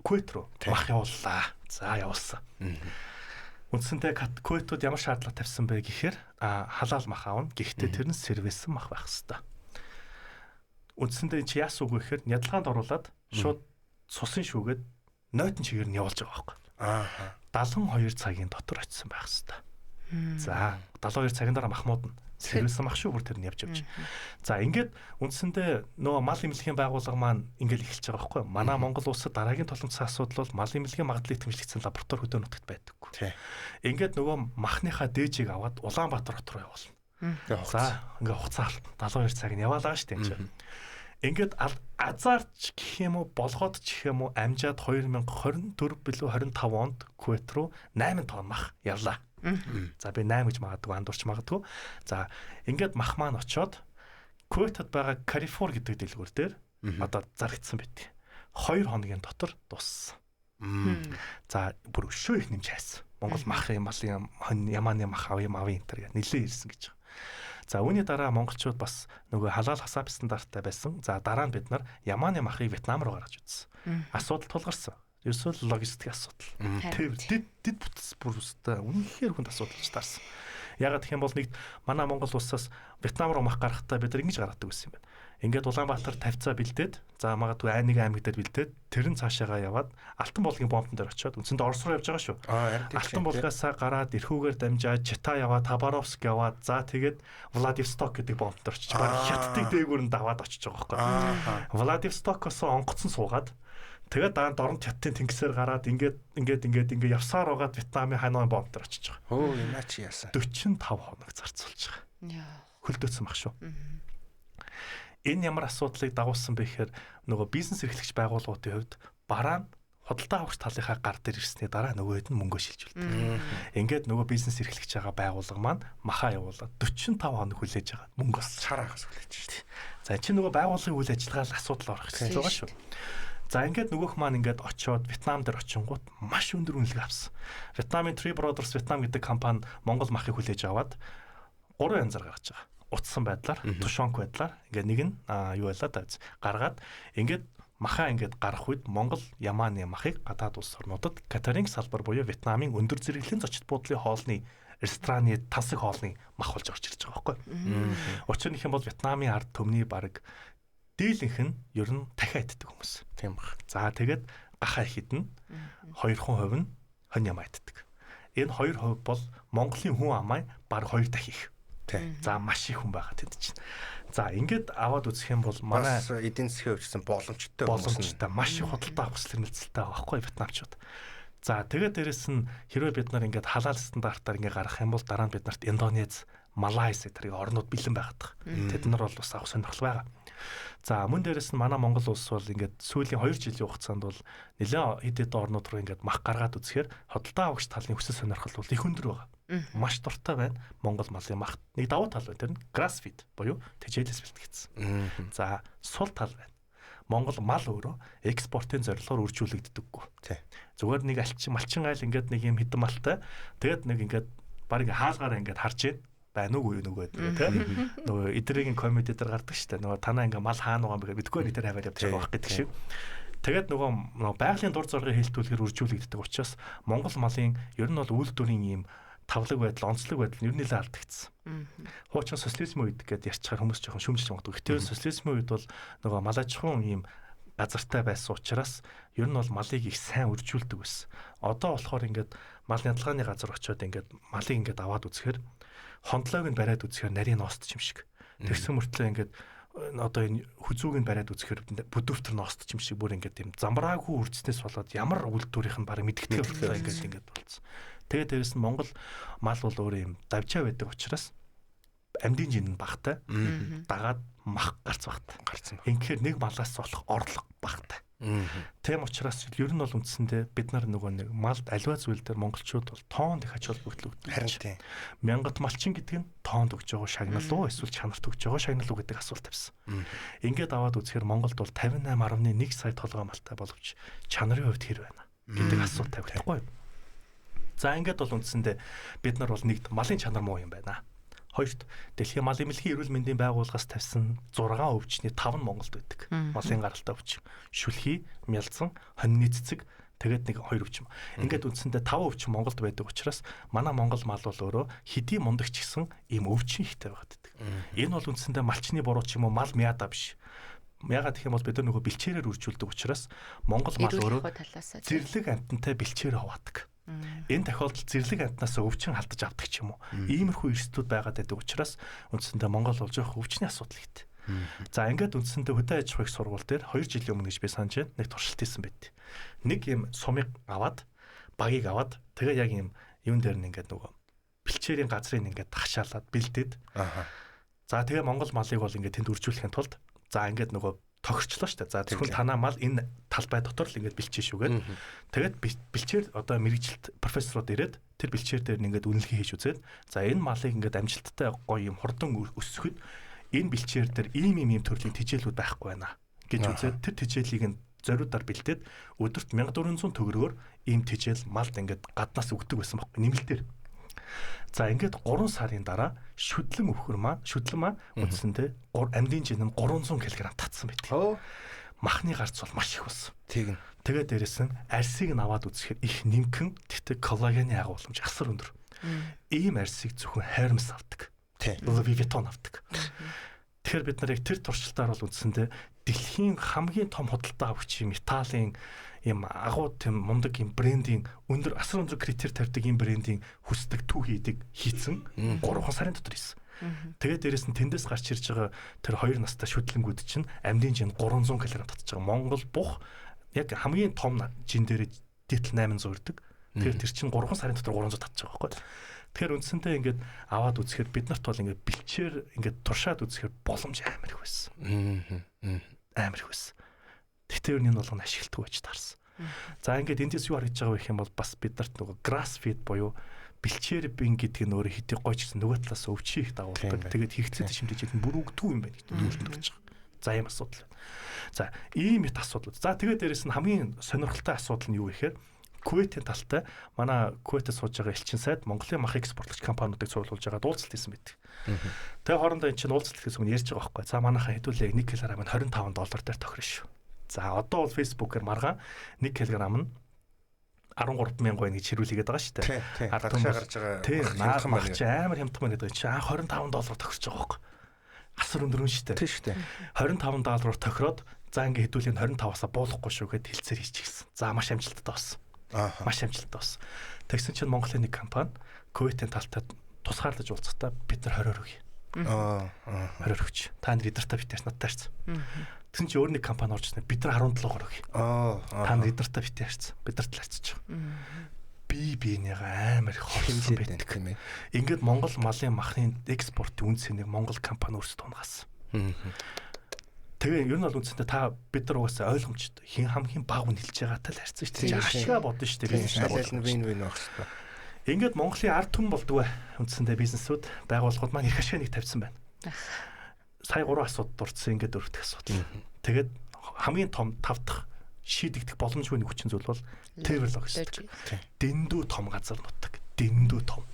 Кувейт руу мах явууллаа. За явуулсан. Үндсэндээ Кувейтууд ямар шаардлага тавьсан бэ гэхээр халаал мах аавна. Гэхдээ тэр нь сервисэн мах байх хэвээр. Үндсэндээ чи яасан үг вэ гэхээр нядалгаанд оруулаад шууд цусын шүүгээд нойтон чигээр нь явуулж байгаа байхгүй. 72 цагийн дотор очисон байх хэвээр. За 72 цагийн дараа махмууд нь сервисэн мах шүү бүр тэр нь явж явж. За ингээд үндсэндээ нөгөө мал эмнэлгийн байгууллага маань ингээд эхэлж байгаа байхгүй. Манай Монгол улсад дараагийн тулгымцсан асуудал бол мал эмнэлгийн магадлалыг тэмдэглэсэн лаборатори хөдөө нутагт байдаггүй. Ингээд нөгөө махныхаа дээжийг аваад Улаанбаатар хот руу явуулна. За ингээд хугацаа 72 цаг нь яваалаа шүү дээ энэ чинь. Ингээд азарч гэх юм уу болгоод ч гэх юм уу амжаад 2024 билүү 25 онд Кувейт руу 8 тонн мах явлаа. За би 8 гэж магадгүй андуурч магадгүй. За ингээд мах маань очоод Кувейтэд байгаа Carrefour гэдэг дэлгүүр дээр одоо зарагдсан байт. 2 хоногийн дотор дууссан. За бүр өшөө их нэмж хайсан. Монгол мах юм мал юм Ямааны мах ав юм авын энэ төр гэх нэлээ ирсэн гэж. За үүний дараа монголчууд бас нөгөө халаал HACCP стандарттай байсан. За дараа нь бид нар Ямааны махыг Вьетнам руу гаргаж үзсэн. Асуудал тулгарсан. Ерөөсөө логистик асуудал. Тэр дэд бүтц бүр өстэй үнэхээр хүнд асуудалж таарсан. Ягаад гэх юм бол нэгт манай Монгол улсаас Вьетнам руу мах гаргахдаа бид нар ингэж гаргадаг байсан юм байна. Ингээд Улаанбаатар тавьцаа бэлдээд, за магадгүй нэг аймаг дээр бэлдээд, тэр нь цаашаагаа яваад Алтан булгийн бомбон дээр очиод үндсэндээ Орос руу явж байгаа шүү. Алтан булгаасаа гараад эрхүүгээр дамжаад Чита яваад Хабаровск яваад за тэгээд Владивосток гэдэг бомбон дээр очиж баг хятадыг дээгүүр нь даваад очиж байгаа байхгүй. Владивостокоос онгоцон суугаад тэгээд дараа нь дорнот хятадын тэнгисээр гараад ингээд ингээд ингээд ингээд явсаар байгаад Вьетнамын Ханой бомб дээр очиж байгаа. Хөө юм чи яасан. 45 хоног зарцуулж байгаа. Хөлдөөцсөн баг шүү. Энэ ямар асуудлыг дагуулсан бэ гэхээр нөгөө бизнес эрхлэгч байгууллагуудын хувьд бараа нь Худалдаа авахч талынхаа гар дээр ирсний дараа нөгөөд нь мөнгөө шилжүүлдэг. Ингээд нөгөө бизнес эрхлэж байгаа байгууллага маань махаа явуулаад 45 хоног хүлээж байгаа. Мөнгө бас шар хагас хүлээж шүү дээ. За чи нөгөө байгууллагын үйл ажиллагаа асуудал орох гэж байгаа шүү. За ингээд нөгөөх маань ингээд очиод Вьетнам дээр очингууд маш өндөр үнэлгээ авсан. Вьетнамын Three Brothers Vietnam гэдэг компани Монгол махыг хүлээж аваад 3 янзаар гаргаж байгаа. Утсан байдлаар, тушонк байдлаар ингээд нэг нь юу байлаа да гаргаад ингээд махаа ингээд гарах үед Монгол Яманы махыг гадаад улс орнуудад catering салбар буюу Вьетнамын өндөр зэрэглэлийн зочид буудлын хоолны рестораны тансаг хоолны мах болж орж ирж байгаа байхгүй. Учир нь их юм бол Вьетнамын ард түмний бараг дийлэнх нь ер нь дахиад иддэг хүмүүс. Тийм баг. За тэгээд гахаа их идэнэ. 2% нь хонь ямаа иддэг. Энэ 2% бол Монголын хүн амаа бараг 2 дахин их. За маш их хүн байгаа тэнд чинь. За ингээд аваад үзэх юм бол манай эдийн засгийн хувьд боломжтой хүмүүс маш их худалдаа авах хүсэл эрмэлзэлтэй байгаа байхгүй вьетнамчууд. За тэгээд дээрэс нь хэрвээ бид нар ингээд халаал стандартаар ингээд гарах юм бол дараа нь бид нарт Индонез, Малайз зэрэг орнууд бэлэн байгаад байгаа. Тэд нар бол бас авах сонирхол байгаа. За мөн дээрэс нь манай Монгол улс бол ингээд сүүлийн 2 жилийн хугацаанд бол нэлээд хэд хэдэн орнууд руу ингээд мах гаргаад үзэхээр худалдаа авагч талын хүсэл сонирхол бол их өндөр байгаа. Маш дуртай байна. Монгол малын мах нэг давуу тал байна. Тэр нь grass fed буюу тэжээлээс бэлтгэгдсэн. За сул тал байна. Монгол мал өөрөө экспортын зорилгоор үржүүлэгддэггүй. Зүгээр нэг алчин малчин айл ингээд нэг юм хідэн малтай тэгээд нэг ингээд баг хаалгаараа ингээд харж байна. Байна уу нөгөө тийм нөгөө эдрийн комеди дээр гардаг шүү дээ. Нөгөө танаа ингээ мал хаана байгаа юм бэ мэдгүй нэг тэр хаваар явж байгаа байх гэдэг шиг. Тэгээд нөгөө байгалийн дур зоргыг хилтүүлэхээр үржүүлэгддэг учраас Монгол малын ер нь бол үйлдвэрийн ийм тавлаг байдал, онцлог байдал нь ер нь нэлээд алдагдсан. Хуучин социализмын үед гэдээ ярьчихаар хүмүүс жоохон шүмжилж магадгүй. Гэтэл социализмын үед бол нөгөө мал аж ахуйн ийм газартай байсан учраас ер нь бол малыг их сайн үржүүлдэг байсан. Одоо болохоор ингээд мал ядалгааны газар очиод ингээд малыг ингээд аваад үзэхээр хондлоог нь бариад үзэхээр нарийн ност юм шиг. Тэгсэн мөртлөө ингээд одоо энэ хүзүүг нь бариад үзэхээр бүдүүвтер ност юм шиг бүр ингээд юм замбраагүй үржснээс болоод ямар үйлдвэрийнх нь бараг мэдгэдэг болтой ингээд болцсон. Тэгээд дээрэс нь Монгол мал бол өөр юм давжаа байдаг учраас амьдын жин нь багтай. Дагаад мах гарц багтай. Гарцсан. Инхээр нэг малаас болох орлого багтай. Тийм учраас ер нь бол үндсэндээ бид нар нөгөө нэг малд аливаа зүйл дээр монголчууд бол тоонд их ач холбогдол өгдөг. Харин тийм. Мянгат малчин гэдэг нь тоонд өгж байгаа шагнал уу эсвэл чанарт өгж байгаа шагнал уу гэдэг асуулт тавьсан. Ингээд аваад үзэхээр Монголд бол 58.1 сая толгой малтай боловч чанарын хувьд хэр байна гэдэг асуулт тавигдахгүй. За ингээд бол үндсэндээ бид нар бол нэгд малын чанар муу юм байна. Хоёрт дэлхийн малын мэлхийн эрүүл мэндийн байгууллагаас тавьсан 6 өвчний 5 нь Монголд байдаг. Малын гаралтай өвчин. Шүлхий, мялзан, хонины цэцэг, тэгээд нэг 2 өвчин. Ингээд үндсэндээ 5 өвчин Монголд байдаг учраас манай Монгол мал бол өөрөө хэдий мундагч гэсэн ийм өвчин ихтэй байгаад байдаг. Энэ бол үндсэндээ малчны буруу ч юм уу мал мяада биш. Ягаад гэх юм бол бид нар нөгөө бэлчээрээр үржүүлдэг учраас Монгол мал өөрөө зэрлэг амьтантай бэлчээр хуваадаг. Энэ тохиолдолд зэрлэг амьтнаас өвчин алдаж авдаг ч юм уу. Иймэрхүү эрсдүүд байгаад байдаг учраас үндсэндээ Монгол болж явах өвчний асуудал ихтэй. За ингээд үндсэндээ хөдөө аж ахуйн сургууль дээр 2 жилийн өмнө гэж би санаж байна. Нэг туршилт хийсэн байт. Нэг юм сумыг аваад, багийг аваад тэгээ яг юм юун дээр нь ингээд нөгөө бэлчээрийн газрыг ингээд хашаалаад бэлдээд. За тэгээ Монгол малыг бол ингээд тэнд үржүүлэхийн тулд за ингээд нөгөө тохирчлоо шүү дээ. За зөвхөн танаа мал энэ талбай дотор л ингээд бэлчээ шүүгээд. Тэгээд бэлчээр одоо мэрэгжилт профессорууд ирээд тэр бэлчээр дээр нь ингээд үнэлгээ хийж үзээд за энэ малыг ингээд амжилттай гоё юм хурдан өсгөхөд энэ бэлчээр дээр ийм ийм ийм төрлийн тэжээлүүд байхгүй байна гэж үзээд тэр тэжээлийг нь зориудаар бэлдээд өдөрт 1400 төгрөгөөр ийм тэжээл малд ингээд гаднаас өгдөг байсан байхгүй нэмэлтээр. За ингээд 3 сарын дараа шүдлэн өвхөр маань шүдлэн маань үндсэндээ амьдын жин нь 300 кг татсан байдаг. Махны гарц бол маш их болсон. Тэгнь. Тэгээд дээрэс нь арсыг нь аваад үзэхээр их нэмхэн тэгтээ коллагены агуулмж асар өндөр. Ийм арсыг зөвхөн Hermes авдаг. Louis Vuitton авдаг. Тэгэхээр бид нар яг тэр туршилтаар бол үндсэндээ дэлхийн хамгийн том худалдаа авагч юм Италийн ийм агуу тийм мундаг юм брендийн өндөр асар өндөр критери тавьдаг ийм брендийн хүсдэг түүхий эдийг хийцэн 3 сарын дотор хийсэн. Тэгээд дээрэс нь тэндээс гарч ирж байгаа тэр 2 настай шүдлэнгүүд чинь амьдын жин 300 кг татж байгаа. Монгол бух яг хамгийн том жин дээр дэтл 800 ирдэг. Тэгэхээр тэр чинь 3 сарын дотор 300 татж байгаа байхгүй. Тэгэхээр үндсэндээ ингээд аваад үзэхээр бид нарт бол ингээд бэлчээр ингээд туршаад үзэхээр боломж амар их байсан. Амар их байсан. Тэгтээ ер нь энэ болгоно ашигладаг байж таарсан. За ингээд эндээс юу харагдж байгаа вэ гэх юм бол бас бид нарт нөгөө grass feed буюу бэлчээр бин гэдэг нь өөрөө хэдий гоё ч гэсэн нөгөө талаас өвчин их дагуулдаг. Тэгээд хэрэгцээтэй шимтэж нь бүр үгдгүй юм байна гэдэг үйлдэл орж байгаа. За ийм асуудал байна. За ийм их асуудал. За тэгээд дээрэс нь хамгийн сонирхолтой асуудал нь юу вэ гэхээр Кувейтийн талтай манай Кувейтд сууж байгаа элчин сайд Монголын мах экспортлогч компаниудыг цуглуулж байгаа уулзалт хийсэн байдаг. Тэгээ хоорондоо эн чинь уулзалт хийхээс өмнө ярьж байгаа байхгүй. За манайхаа хэдүүлээ 1 кг нь 25 доллар дээр тохирно шүү. За одоо бол Facebook-ээр маргаан 1 кг нь 13 мянга байна гэж хэрүүлээгээд байгаа шүү дээ. Ард түмэн гарч байгаа. Тийм, мах чи амар хямдхан байна гэдэг чи 25 доллар тохирч байгаа байхгүй. Асар өндөр үн шүү дээ. Тийм шүү дээ. 25 доллараар тохироод за ингээ хэдүүлээ 25-аас буулгахгүй шүү гэд хэлцээр хийчихсэн. За маш амжилттай болсон. Маш амжилттай болсон. Тэгсэн чинь Монголын нэг компани Кувейтийн талтай тусгаарлаж уулзахдаа бид нар 20-оор өгье. 20-оор өгч. Та нар эдэртээ бит ярьсан надтай ярьсан. Тэгсэн чинь өөр нэг компани орж ирсэн. Бид нар 17-оор өгье. Та нар эдэртээ бит ярьсан. Бид нарт л ярьчих. Би биенийгээ амар их хорсон байдаг юм ээ. Ингээд Монгол малын махны экспортын үн цэнийг Монгол компани өөрсдөө унгасан. Тэгээ ер нь бол үндсэндээ та бид нар угаасаа ойлгомжтой. Хин хамгийн бага үн хэлж байгаатай л харьцсан шүү дээ. Ашгаа бодно шүү дээ. Бизнес аль нь вин вин байх хэрэгтэй. Ингээд Монголын ард түмэн болдгоо үндсэндээ бизнесүүд байгууллагууд маань их ашиг нэг тавьсан байна. Сая 3 асуудал дурдсан, ингээд дөрөв дэх асуудал. Тэгээд хамгийн том тав дахь шийдэгдэх боломжгүй нэг хүчин зүйл бол тээвэр логистик. Дэндүү том газар нутаг, дэндүү том.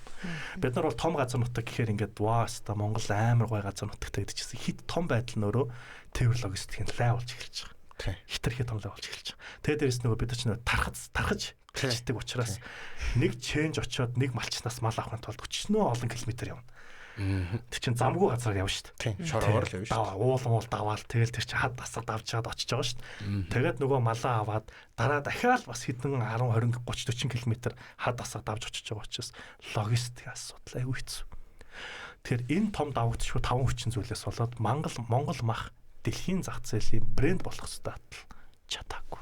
Бид нар бол том газар нутаг гэхээр ингээд ваа хаста Монгол амар гой газар нутагтай гэдэг чигсэн хит том байдал нь өөрөө тээвэр логистикийн лай болж эхэлж байгаа. Хитрхи том лай болж эхэлж байгаа. Тэгээд дээрэс нөгөө бид нар ч нөгөө тархаж хэлждэг учраас нэг ченж очиод нэг малчнаас мал авахын тулд өчнөө олон километр явна. Тэр чинь замгүй газар явна шүү дээ. Шороогоор л явна шүү дээ. Уул муул даваал тэгэл тэр чинь хад асга давж чаад очиж байгаа шүү дээ. Тэгээд нөгөө малаа аваад дараа дахиад бас хэдэн 10 20 30 40 км хад асга давж очиж байгаа учраас логистик асуудал аюу хэцүү. Тэгэхээр энэ том давагдчихгүй таван хүчин зүйлээс болоод Монгол мах дэлхийн зах зээлийн брэнд болох ёстой атал чадаагүй.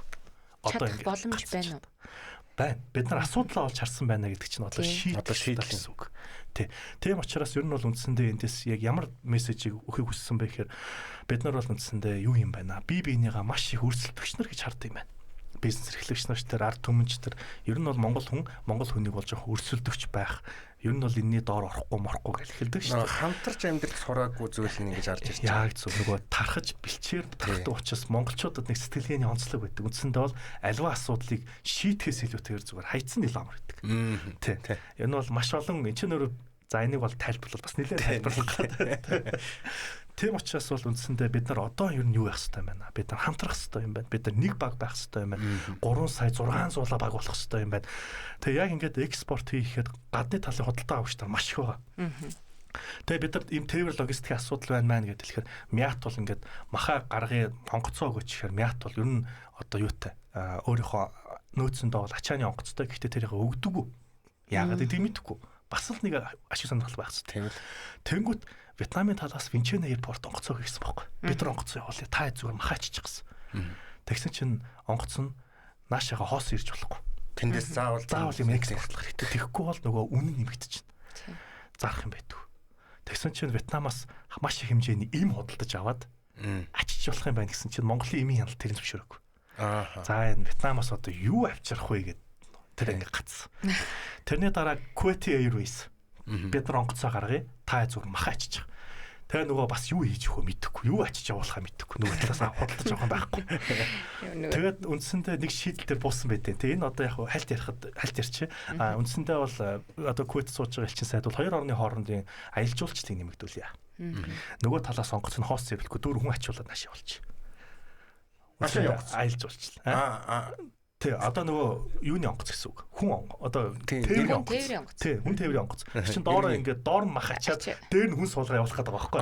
Одоо ингэ боломж байна уу? Байна. Бид нар асуудлаа олж харсан байна гэдэг чинь одоо шийдэл гэсэн үг. Тий. Тийм учраас ер нь бол үндсэндээ эндээс яг ямар мессежийг өгөхийг хүссэн бэ гэхээр бид нар бол үндсэндээ юу юм байна. Би биенийгаа маш их өрсөлдөгч нар гэж хардсан юм байна. Бизнес эрхлэгч нар тэр ард түмэнч тэр ер нь бол Монгол хүн Монгол хүнийг болж явах өрсөлдөгч байх. Ер нь бол энэний доор орохгүй морохгүй гэж хэлдэг шүү дээ. Хамтарч амьдрал сураагүй зүйл нь ингэж харж ирж байгаа. Яг зөв нөгөө тархаж бэлчээр тархдаг учраас монголчуудад нэг сэтгэлгээний онцлог байдаг. Үндсэндээ бол альва асуудлыг шийдэхээс илүүтэйгээр зүгээр хайцсан илүү амар байдаг. Тий. Энэ бол маш олон энэ ч нөрөө за энийг бол тайлбарлал бас нэлээд тайлбарлах гэдэг. Тийм учраас бол үндсэндээ бид нар одоо ер нь юу яах хэрэгтэй юм байна? Бид нар хамтрах хэрэгтэй юм байна. Бид нар нэг баг байх хэрэгтэй юм байна. 3 сая 600 баг болох хэрэгтэй юм байна. Тэгээ яг ингээд экспорт хийхэд гадны талын худалдаа авагч нар маш их байгаа. Тэгээ бид нар ийм тээвэр логистикийн асуудал байна маань гэдээ хэлэхээр мят бол ингээд маха гаргая онгоцоо өгөөч гэхээр мят бол ер нь одоо юутай өөрийнхөө нөөцөндөө бол ачааны онгоцтой гэхдээ тэрийг өгдөггүй. Яагаад гэдгийг мэдэхгүй. Бас л нэг ашиг сонирхол байх хэрэгтэй. Тэнгүүт Вьетнамын талаас Винчена аэропорт онгоцоо хийсэн байхгүй. Бид нар онгоцоо явуулъя. Та зүгээр махааччих гэсэн. Тэгсэн чинь онгоц нь наашаага хоос ирж болохгүй. Тэндээс заавал юм экспортлох хэрэгтэй. Тэгэхгүй бол нөгөө үнэ нэмэгдчихнэ. Зарах юм байдгүй. Тэгсэн чинь Вьетнамаас маш их хэмжээний им худалдаж аваад ачиж болох юм байна гэсэн чинь Монголын имийн хяналт тэрийг зөвшөөрөөгүй. За энэ Вьетнамаас одоо юу авчрах вэ гэд тэр ингэ гацсан. Тэрний дараа Kuwait Airways бид нар онгоцоо гаргая. Та зүгээр мах ачиж. Тэгээ нөгөө бас юу хийж өгөө мэдэхгүй, юу ачиж явуулахаа мэдэхгүй. Нөгөө талаас худалдаж авах юм байхгүй. Тэгээд үндсэндээ нэг шийдэл дээр буусан байдیں۔ Тэгээ энэ одоо яг хальт ярихад хальт ярьчих. А үндсэндээ бол одоо Кувейт сууж байгаа элчин сайд бол хоёр орны хоорондын аялал жуулчлалыг нэмэгдүүлье. Нөгөө талаас онгоц нь хоос зэрлэхгүй дөрөв хүн ачуулаад нааш явуулчих. Аялал жуулчлал. Тий, одоо нөгөө юуны онгоц гэсэн үг. Хүн одоо тээврийн онгоц. Тий, хүн тээврийн онгоц. Тэр чинь доороо ингээд доор нь мах ачаад дээр нь хүн суулгаа явуулах гэдэг байгаа байхгүй.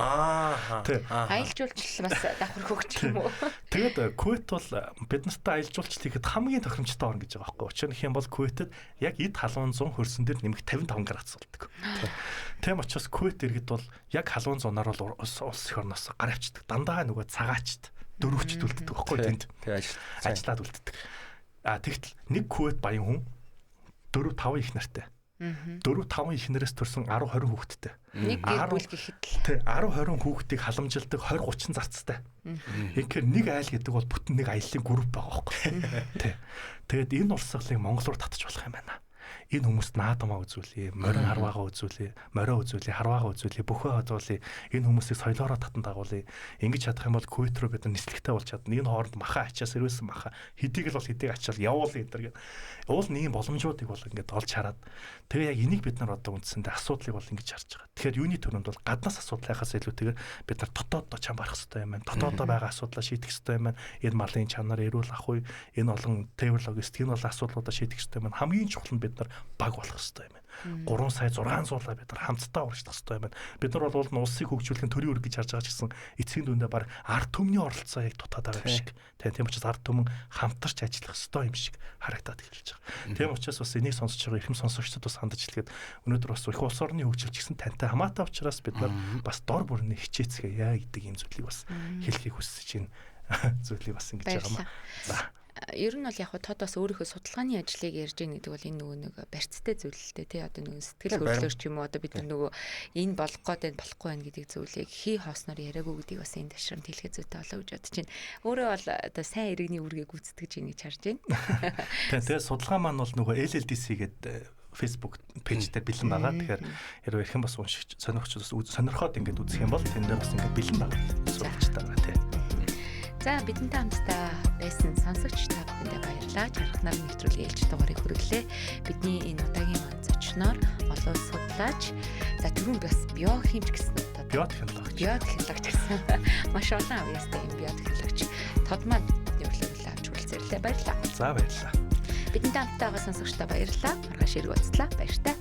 Тий. Аялал жуулчлал бас давхар хөгжих юм уу? Тэгээд Кувейт бол бид нартай аялал жуулчлал хийхэд хамгийн тохиромжтой орн гэж байгаа байхгүй. Учир нь гэх юм бол Кувейтэд яг эд халуун зун хөрсөн дээр нэмэх 55 градус болдог. Тийм учраас Кувейт иргэд бол яг халуун зунаар бол улс их орноос гар авчдаг. Дандаа нөгөө цагаачд дөрөвчд үлддэг байхгүй тэнд. Тий, ажиллаад үлддэг. А тэгтэл нэг Кувейт баян хүн 4 5 их нартай. 4 5 эхнэрээс төрсэн 10 20 хүүхэдтэй. Нэг гэр бүл гэхэд л тий 10 20 хүүхдийг халамжилдаг 20 30 зарцтай. Тэгэхээр нэг айл гэдэг бол бүтэн нэг аяллаа групп байгаа байхгүй. Тий. Тэгээд энэ урсгалыг Монгол руу татаж болох юм байна. Энэ хүмүүст наадамаа үзүүлье, морин харваагаа үзүүлье, морио үзүүлье, харваагаа үзүүлье, бөхөө хазуулъя. Энэ хүмүүсийг соёлоороо татан дагуулъя. Ингэж чадах юм бол Кувейт руу бид нар нислэгтэй болж чадна. Энэ хооронд маха ачаа, сэрвэсэн маха, хэдийг л бол хэдийг ачаал явуулъя гэдэг. Уул нэг боломжуудыг бол ингээд олж хараад тэгээ яг энийг бид нар одоо үндсэндээ асуудлыг бол ингэж харж байгаа. Тэгэхээр юуны төрөнд бол гаднаас асуудал хайхаас илүүтэйгээр бид нар дотооддоо чам барах хэрэгтэй юм байна. Дотооддоо байгаа асуудлаа шийдэх хэрэгтэй юм байна. Энэ малын чанар эрүүл ах уу, энэ олон тээвэр логистик энэ олон асуудлуудаа шийдэх хэрэгтэй юм байна. Хамгийн чухал нь бид нар баг болох хэрэгтэй юм байна. 3 сая 600-аа бид нар хамтдаа урагшлах хэрэгтэй юм байна. Бид нар бол улсыг хөгжүүлэх нь төрийн үүрэг гэж харж байгаа ч гэсэн эцсийн дүндээ баг ард түмний оролцоо яг дутаад байгаа юм шиг. Тийм учраас ард түмэн хамтарч ажиллах хэрэгтэй юм шиг харагдаад эхэлж байгаа. Тийм учраас бас энийг сонсож байгаа эрхэм сонсогчдод бас хандаж хэлгээд өнөөдөр бас их улс орны хөгжил ч гэсэн тантай хамаатай учраас бид нар бас дор бүрний хичээцгээе гэдэг ийм зүйлийг бас хэлхийг хүсэж байна. Зүйлийг бас ингэж байгаа юм. За ер нь бол яг тод бас өөрийнхөө судалгааны ажлыг ярьж гин гэдэг бол энэ нөгөө нэг барьцтай зүйл л дээ тий одоо нөгөө сэтгэл хөдлөлөөр ч юм уу одоо бид нар нөгөө энэ болох гээд байна болохгүй байна гэдэг зүйлийг хий хоосноор яриаггүй гэдгийг бас энэ ташрамт хэлэхэд зүйтэй болоо гэж бодож байна. Өөрөө бол одоо сайн иргэний үүргийг гүйцэтгэж ийн гэж харж байна. Тэгээ судалгаа маань бол нөгөө LLDC гэдэг Facebook пэйж дээр бэлэн байгаа. Тэгэхээр хэрвээ эрхэм бас уншигч сонирхч бас сонирхоод ингээд үзэх юм бол тэн дээр бас ингээд бэлэн байгаа. Сурвалжтай байгаа тий. За бидэнтэй хамтдаа байсан сонсогч та бүхэндээ баярлалаа. Чархнаар нэвтрүүлгийн ээлж дугаарыг хүргэлээ. Бидний энэ удаагийн маань зочноор олон судлаач, за түрүүн бас биохимч гэсэн утгаар биотехнологич. Биотехнологич гэсэн. Маш олон авьяастай юм биотехнологич. Тод маань бидний урилгыг авч хүрэлцээрлээ. Баярлалаа. За баярлалаа. Бидэнтэй хамтдаа байгаа сонсогчдоо баярлалаа. Маргааш ирэх уулзлаа. Баяртай.